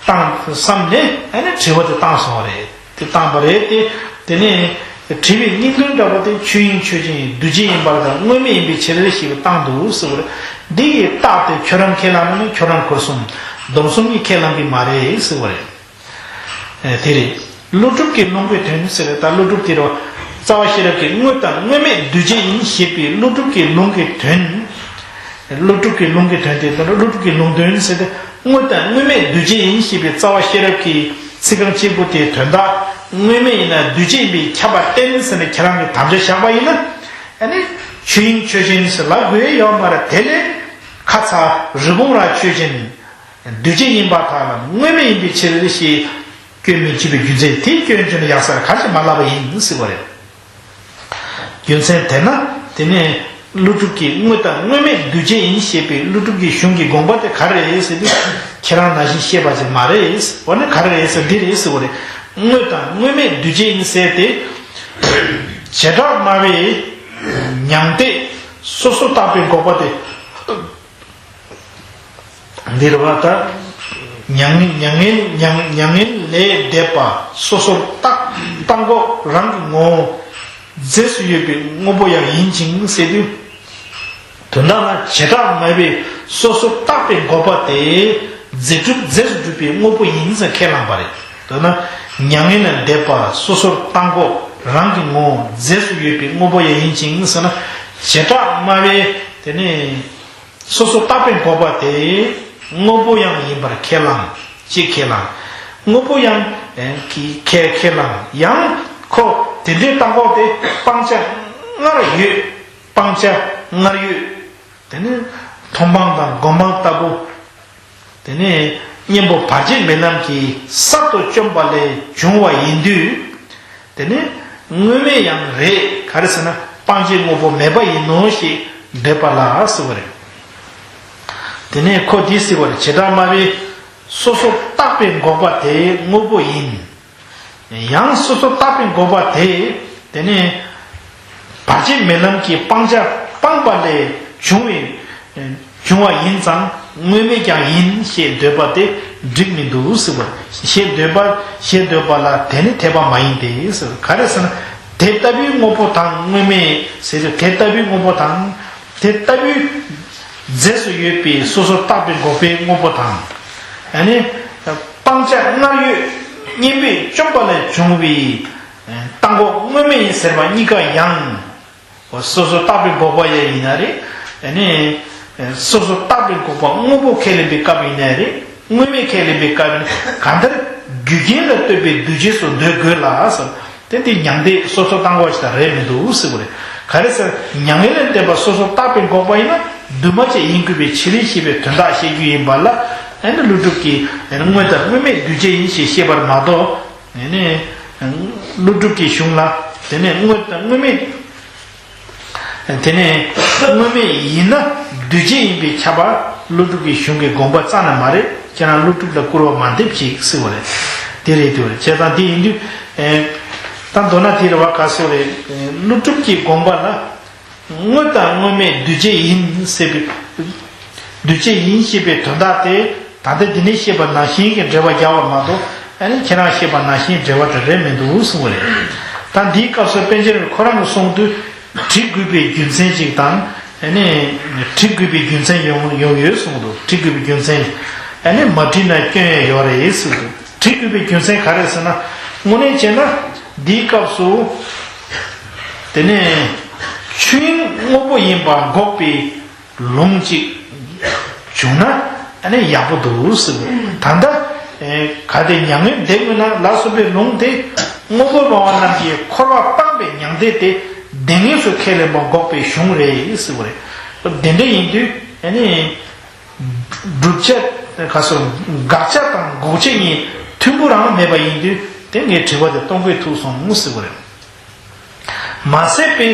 བཏང་བསམ་ནས་ཨ་ནི་དྲི་བ་དེ་བཏང་སོང་བ་རེད། དེ་བཏང་པ་རེད་དེ། དེ་ནས་དྲི་བའི་སྙིང་དོན་འདྲ་པོ་དེ་ཆོས་དབྱིངས་ཆོས་ཅན། འདུས་བྱས་ཡིན་པར་དང་དངོས་མེད་ཡིན་པའི་ཕྱིར་ཞེས་པའི་བཏང་འདུག་ཟེར་བ་རེད། འདི་ཡི་རྟགས་དེ་ཁྱོད་རང་ཁས་བླངས་ན་ནི་ཁྱོད་རང་ཁུར་སོང་། སྡོམ་གསུམ་གྱིས་ཁས་བླངས་ཀྱི་མ་རེད་ཟེར་བ་རེད། དེ་རེད། ཀླུ་སྒྲུབ་ཀྱི་ལུང་གི་དོན་ཟེར་བ་ད་ཀླུ་སྒྲུབ་དེ་རུ་རྩ་བ་ཤེས་རབ་ཀྱི་དངོས་དང་དངོས་མེད་འདུས་བྱས་ཡིན་ཞེས་པའི་ཀླུ་སྒྲུབ་ཀྱི་ལུང་གི་དོན། ཀླུ་སྒྲུབ་ཀྱི་ལུང་གི་དོན་དེ་ཀླུ་སྒྲུབ་ཀྱི་ལུང་དོན་ཟེར་ཏེ། དངོས་དང་དངོས་མེད་འདུས་བྱས་ཡིན་ཞེས་པའི་རྩ་བ་ཤེས་རབ་ཀྱི་ཚིག་རྐང་གཅིག་པོ་དེའི་དོན་དག་དངོས་མེད་ཡིན་ན་འདུས་བྱས་ཡིན་པའི་ཁྱབ་པ་བསྟན་ཟེར་ནས་ཁྱེད་རང་གིས་དམ་བཅའ་བཞག་པ་ཡིན་ན། ཨ་ནི་ཆོས་དབྱིངས་ཆོས་ཅན་ཟེར་ལབ་དགོས་ཡོད་མ་རེད། དེ་ལས་ཁ་ཚ་རི་བོང་རྭ་ཆོས་ཅན། འདུས་བྱས་ཡིན་པར་ཐལ་ལ་དངོས་མེད་ཡིན་པའི་ཕྱིར་ཞེས་སྐྱོན་མི་འཇིག་པའི་རྒྱུ་མཚན་དེ་སྐྱོན་བརྗོད་ན་ཡག་ས་རེད། ག་རེ་ཞིག་མ་ལབ་པ་ཡིན་ཟེར་བ་རེད། རྒྱུ་མཚན་དེ་ན་དེ་ནས་ཀླུ་སྒྲུབ་ཀྱིས་དངོས་དང་དངོས་མེད་འདུས་བྱས་ཡིན་ཞེས་པའི་ཀླུ་སྒྲུབ་ཀྱི་གཞུང་གི་དགོངས་པ་དེ་ག་རེ་རེད་ཟེར་དུས། ཁྱེད་རང་ནང་བཞིན་བཤད་པ་ཅིག་མ་རེད། འོ་ན་ག་རེ་རེད་ཟེར་འདི་རེད་ཟེར་བ་རེད། དངོས་དང་དངོས་མེད་འདུས་བྱས་ཡིན་ཟེར་ཏེ། བྱེ་བྲག་སྨྲ་བའི་མྱང་འདས་སོ་སོར་བརྟགས་པའི་འགོག་པ་དེ། འདིར་བ་དང་། མྱ་ངན་མྱ་ངན་མྱ་ངན་མྱ་ངན་ལས་འདས་པ་སོ་སོར་བརྟགས་བརྟགས་འགོག་རང་གི་ངོ་བོ་རྫས་སུ་ཡོད་པའི་དངོས་པོ་ཡང་ཡིན་ཅིང་ཟེར་དུས། དོན་དག་ན་བྱེ་བྲག་སྨྲ་བས་སོ་སོར་བརྟགས་པའི་འགོག་པ་དེ་རྫས་གྲུབ་རྫས་སུ་གྲུབ་པའི་དངོས་པོ་ཡིན་ཟེར་ཁས་བླངས་པ་རེད། དོན་ན་མྱ་ངན་ལས་འདས་པ་སོ་སོར་བརྟགས་འགོག་རང་གི་ངོ་བོ་རྫས་སུ་ཡོད་པའི་དངོས་པོ་ཡང་ཡིན་ཅིང་ཟེར་ན། བྱེ་བྲག་སྨྲ་བས་དེ་ནི། སོ་སོར་བརྟགས་པའི་འགོག་པ་དེ་དངོས་པོ་ཡང་ཡིན་པར་ཁས་བླངས། ཅེས་ཁས་བླངས། དངོས་པོ་ཡང་ཁས་ཁས་བླངས། ཡང་ཁོ་དེ་འདྲའི་བརྟགས་འགོག་དེ་སྤང་བྱ་སྔར་ཡོད། སྤང་བྱ་སྔར་ཡོད། དེ་ནི་མཐོང་སྤང་དང་སྒོམ་སྤང་ལྟ་བུ། དེ་ནི་གཉེན་པོ་བར་ཆད་མེད་ལམ་གྱིས་གསར་དུ་བཅོམ་པ་ལས་བྱུང་བ་ཡིན་དུས། དེ་ནི་དངོས་མེད་ཡང་རེད། ག་རེ་ཟེར་ན་སྤང་བྱའི་དངོས་པོ་མེད་པ་ཡིན་ནོ་ཞེས་འདོད་པ་ལ་ཟེར་བ་རེད། དེ་ནས་ཁོ་འདི་ཟེར་བ་རེད། བྱེ་བྲག་སྨྲ་བས་སོ་སོར་བརྟགས་པའི་འགོག་པ་དེ་དངོས་པོ་ཡིན། ཡང་སོ་སོར་བརྟགས་པའི་འགོག་པ་དེ་དེ་ནི་བར་ཆད་མེད་ལམ་གྱི་སྤང་བྱ་སྤངས་པ་ལས་བྱུང་བའི་བྱུང་བ་ཡིན་ཙང་དངོས་མེད་ཀྱང་ཡིན་ཞེས་འདོད་པ་དེ་འགྲིག་མི་འདུག་ཟེར་བ། ཞེས་འདོད་པ་ཞེས་འདོད་པ་ལ་དེ་ནི་འཐད་པ་མ་ཡིན་ཏེ་ཟེར། ག་རེ་ཟེར་ན་དེ་ལྟ་བུའི་དངོས་པོ་དང་དངོས་མེད་ཟེར་དུས་དེ་ལྟ་བུའི་དངོས་པོ་དང་དེ་ལྟ་བུའི་རྫས་སུ་ཡོད་པའི་སོ་སོར་བརྟགས་པའི་འགོག་པའི་དངོས་པོ་དང་། ཨ་ནི་སྤང་བྱ་སྔར་ཡོད་གཉེན་པོས་བཅོམ་པ་ལས་བྱུང་བའི་བརྟགས་འགོག་དངོས་མེད་ཡིན་ཟེར་བ་གཉིས་ཀ་ཡང་། སོ་སོར་བརྟགས་པའི་འགོག་པ་ཡང་ཡིན་ན་རེད། ཨ་ནི། སོ་སོར་བརྟགས་པའི་འགོག་པ་དངོས་པོ་ཁས་ལེན་པའི་སྐབས་ཡིན་ན་རེད། དངོས་མེད་ཁས་ལེན་པའི་སྐབས་ཡིན་ན་གང་ལྟར་རྒྱུ་རྐྱེན་ལ་ལྟོས་པའི་འདུས་བྱས་སུ་འདོད་དགོས་ལ་ཟེར། དེ་འདི་མྱང་འདས་སོ་སོར་བརྟགས་འགོག་ཅིག་དང་རེད་མི་འདུག་ཟེར་བ་རེད། ག་རེ་ཟེར་མྱ་ངན་ལས་འདས་པ་སོ་སོར་བརྟགས་པའི་འགོག་པ་ཡིན་ན་འདུས་མ་བྱས་ཡིན་དགོས་པའི་ཕྱིར་ཞེས་པའི་དོན་དག་བཤད་རྒྱུ་ཡིན་པ་ལ། ཨ་ནི་ཀླུ་སྒྲུབ་ཀྱིས་དངོས་དང་དངོས་མེད་འདུས་བྱས་ཡིན་ཞེས་བཤད་པར་མ་གཏོགས། ཨ་ནི། ཀླུ་སྒྲུབ་ཀྱི་གཞུང་ལ་དེ་ནས་དངོས་དང་དངོས་མེད། དེ་ནས་དངོས་མེད་ཡིན་ན་འདུས་བྱས་ཡིན་པས་ཁྱབ་པ་ཀླུ་སྒྲུབ་ཀྱི་གཞུང་གི་དགོངས་པ་རྩ་ནས་མ་རེད། ཁྱེད་རང་ཀླུ་སྒྲུབ་ལ་སྐུར་བ་མ་འདེབས་ཤིག་ཟེར་བ་རེད། དེ་རེད་དེ་བྱས་ཙང་དེ་ཡིན་དུས། ད་མདོར་ན་དེ་རེད་བ། ག་ཟེར་བ་རེད། ཀླུ་སྒྲུབ་ཀྱི་དགོངས་པ་ལ་དངོས་དང་དངོས་མེད་འདུས་བྱས་ཡིན་ཟེར་བའི། འདུས་བྱས་ཡིན་ཞེས་པའི་དོན་དག་དེ། ད་ལྟ་འདི་ནས་བཤད་པ་ནང་བཞིན་གྱི་འགྲེལ་པ་རྒྱག་པ་མ་གཏོགས། ཨ་ནི་ཁྱེད་རང་བཤད་པ་ནང་བཞིན་འགྲེལ་པ་དེ་རེད་མི་འདུག་གསུངས་པ་རེད། ད་འདིའི་སྐབས་སུ་པཎ་ཆེན་ཁོ་རང་གིས་གསུངས་དུས་དྲི་དགོས་པའི་རྒྱུ་མཚན་ཅིག་དང་། ཨ་ནི་དྲི་དགོས་པའི་རྒྱུ་མཚན་ཡོང་ཡོང་ཡོད་གསུངས་འདུག་དྲི་དགོས་པའི་རྒྱུ་མཚན། ཨ་ནི་མ་དྲིས་ན་སྐྱོན་ཡང་ཡོད་རེད་གསུངས་འདུག་དྲི་དགོས་པའི་རྒྱུ་མཚན་ག་རེ་ཟེར་ན། དངོས་གནས་བྱས་ན་འདིའི་སྐབས་སུ། དེ་ནས་ཆོས་དབྱིངས་དངོས་པོ་ཡིན་པ་འགོག་པའི་ལུང་གཅིག་བྱུང་ན་ཨ་ནི་ཡག་པོ་འདུག་ཟེར་གི། ད་ལྟ་ གལ་ཏེ་མྱ་ངན་འདས་དངོས་ན་ལ་སོགས་པའི་ལུང་དེ་དངོས་པོ་སྨྲ་བ་རྣམས་ཀྱིས་འཁོར་བ་སྤངས་པའི་མྱང་འདས་དེ་བདེན་དངོས་སུ་ཁས་ལེན་པ་འགོག་པའི་གཞུང་རེད་ཟེར་བ་རེད། དེ་འདྲ་ཡིན་དུས་ཨ་ནི། བསྒྲུབ་བྱ་ག་སོ་དགག་བྱ་དང་འགོག་བྱ་གཉིས་མཐུན་པོ་རང་མེད་པ་ཡིན་དུས་དེ་ངས་དྲི་བ་དེ་གཏོང་དགོས་ཐུག་སོང་ཟེར་བ་རེད། མ་ཟད་པའི་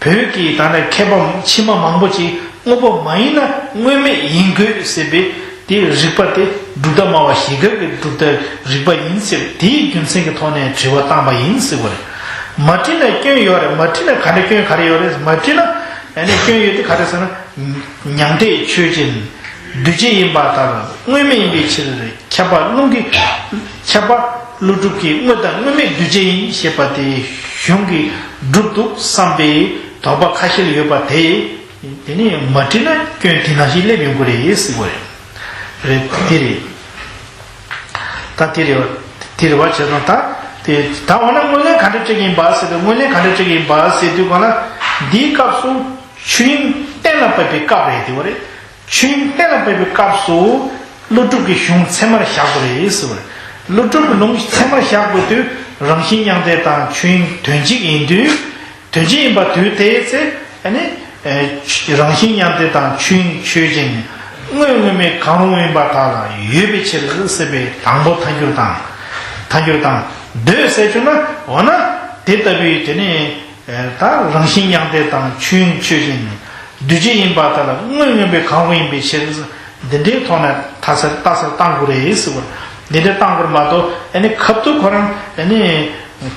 བོད་ཀྱི་ད་ནི་མཁས་པ་ཕྱི་མ་མང་པོ་ཅིག་དངོས་པོ་མ་ཡིན་ན་དངོས་མེད་ཡིན་དགོས་ཟེར་བའི་དེའི་རིགས་པ་དེ་གྲུབ་མཐའ་སྨྲ་བ་ཞིག་གི་གྲུབ་མཐའི་རིགས་པ་ཡིན་ཟེར་དེའི་རྒྱུ་མཚན་གྱི་ཐོག་ནས་དྲི་བ་བཏང་པ་ཡིན་ཟེར་བ་རེད། མ་དྲིས་ན་སྐྱོན་ཡོད་རེད། མ་དྲིས་ན་ག་འདྲ་སྐྱོན་ག་རེ་ཡོད་རེད། མ་དྲིས་ན་ཨ་ནི་སྐྱོན་ཡོད་དེ་ག་རེ་ཟེར་ན། མྱང་འདས་ཆོས་ཅན། འདུས་བྱས་ཡིན་པ་དང་དངོས་མེད་ཡིན་པའི་ཕྱིར། ཁྱབ་པ་ཀླུ་གི་ཁྱབ་པ་ཀླུ་སྒྲུབ་ཀྱི་དངོས་དང་དངོས་མེད་འདུས་བྱས་ཡིན་ཞེས་པ་དེ་གཞུང་གིས་སྒྲུབ་འདུག་བསམ་པའི་དོགས་པ་ཁ་ཤས་ཡོད་པ་དེ། དེ་ནི་མ་དྲིས་ན་སྐྱོན་དེ་ནང་བཞིན་སླེབས་ཡོང་གི་རེད་ཟེར་བ་རེད། རེད་དེ་རེད། ད་དེ་རེད་བ། དེ་རེད་བ་བྱས་ཙང་ད། དེ་ད་འོ་ན་དངོས་ལན་ག་འདྲ་སྤྲད་ཀྱི་ཡིན་པ་ཟེར་དུས་དངོས་ལན་ག་འདྲ་སྤྲད་ཀྱི་ཡིན་པ་ཟེར་དུས་གང་ལ། འདིའི་སྐབས་སུ་ཆོས་དབྱིངས་གཏན་ལ་ཕབ་པའི་སྐབས་རེད་དེ་བ་རེད། ཆོས་དབྱིངས་གཏན་ལ་ཕབ་པའི་སྐབས་སུ་ཀླུ་སྒྲུབ་ཀྱི་གཞུང་ཚད་མར་བཞག་དགོས་རེད་ཟེར་བ་རེད། ཀླུ་སྒྲུབ་ཀྱི་ལུང་ཚད་མར་བཞག་དགོས་དུས་རང་བཞིན་མྱང་འདས་དང་ཆོས་དབྱིངས་དོན་གཅིག་ཡིན་དུས། དོན་གཅིག་ཡིན་པ་དུས་དེའི་ཚེ་ཨ་ནི། རང་བཞིན་མྱང་འདས་དང་ཆོས་དབྱིངས་ཆོས་ཅན། དངོས་དངོས་མེད་གང་རུང་ཡིན་པ་དག་ལ་ཡོད་པའི་ཕྱིར་ཟེར་བའི་དང་པོ་ཐལ་འགྱུར་དང་། ཐལ་འགྱུར་དང་། འདོད་ཟེར་བྱུང་ན་འོ་ན་དེ་ལྟ་བུའི་དེ་ནི། ད་རང་བཞིན་མྱང་འདས་དང་ཆོས་དབྱིངས་ཆོས་ཅན། འདུས་བྱས་ཡིན་པ་དག་ལ་དངོས་དངོས་མེད་གང་རུང་ཡིན་པའི་ཕྱིར། འདི་འདྲའི་ཐོག་ནས་ལྟ་ས་ལྟ་ས་བཏང་དགོས་རེད་ཟེར་བ། འདི་འདྲའི་བཏང་དགོས་མ་གཏོགས་ཨ་ནི་ཁབ་ཏུ་ཁོ་རང་ཨ་ནི།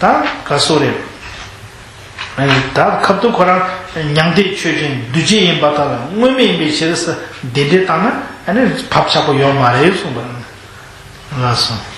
ད་ག་སོ་རེད། ད་ཁབ་ཏུ་ཁོ་རང་མྱང་འདས་ཆོས་ཅན། འདུས་བྱས་ཡིན་པ་དག་ལ་དངོས་མེད་ཡིན་པའི་ཕྱིར་ཟེར་འདི་འདྲའི་བཏང་ན་ཨ་ནི་བབ་ཆགས་པོ་ཡོད་མ་རེད་གསུངས་པ་རེད། ལགས་སོ།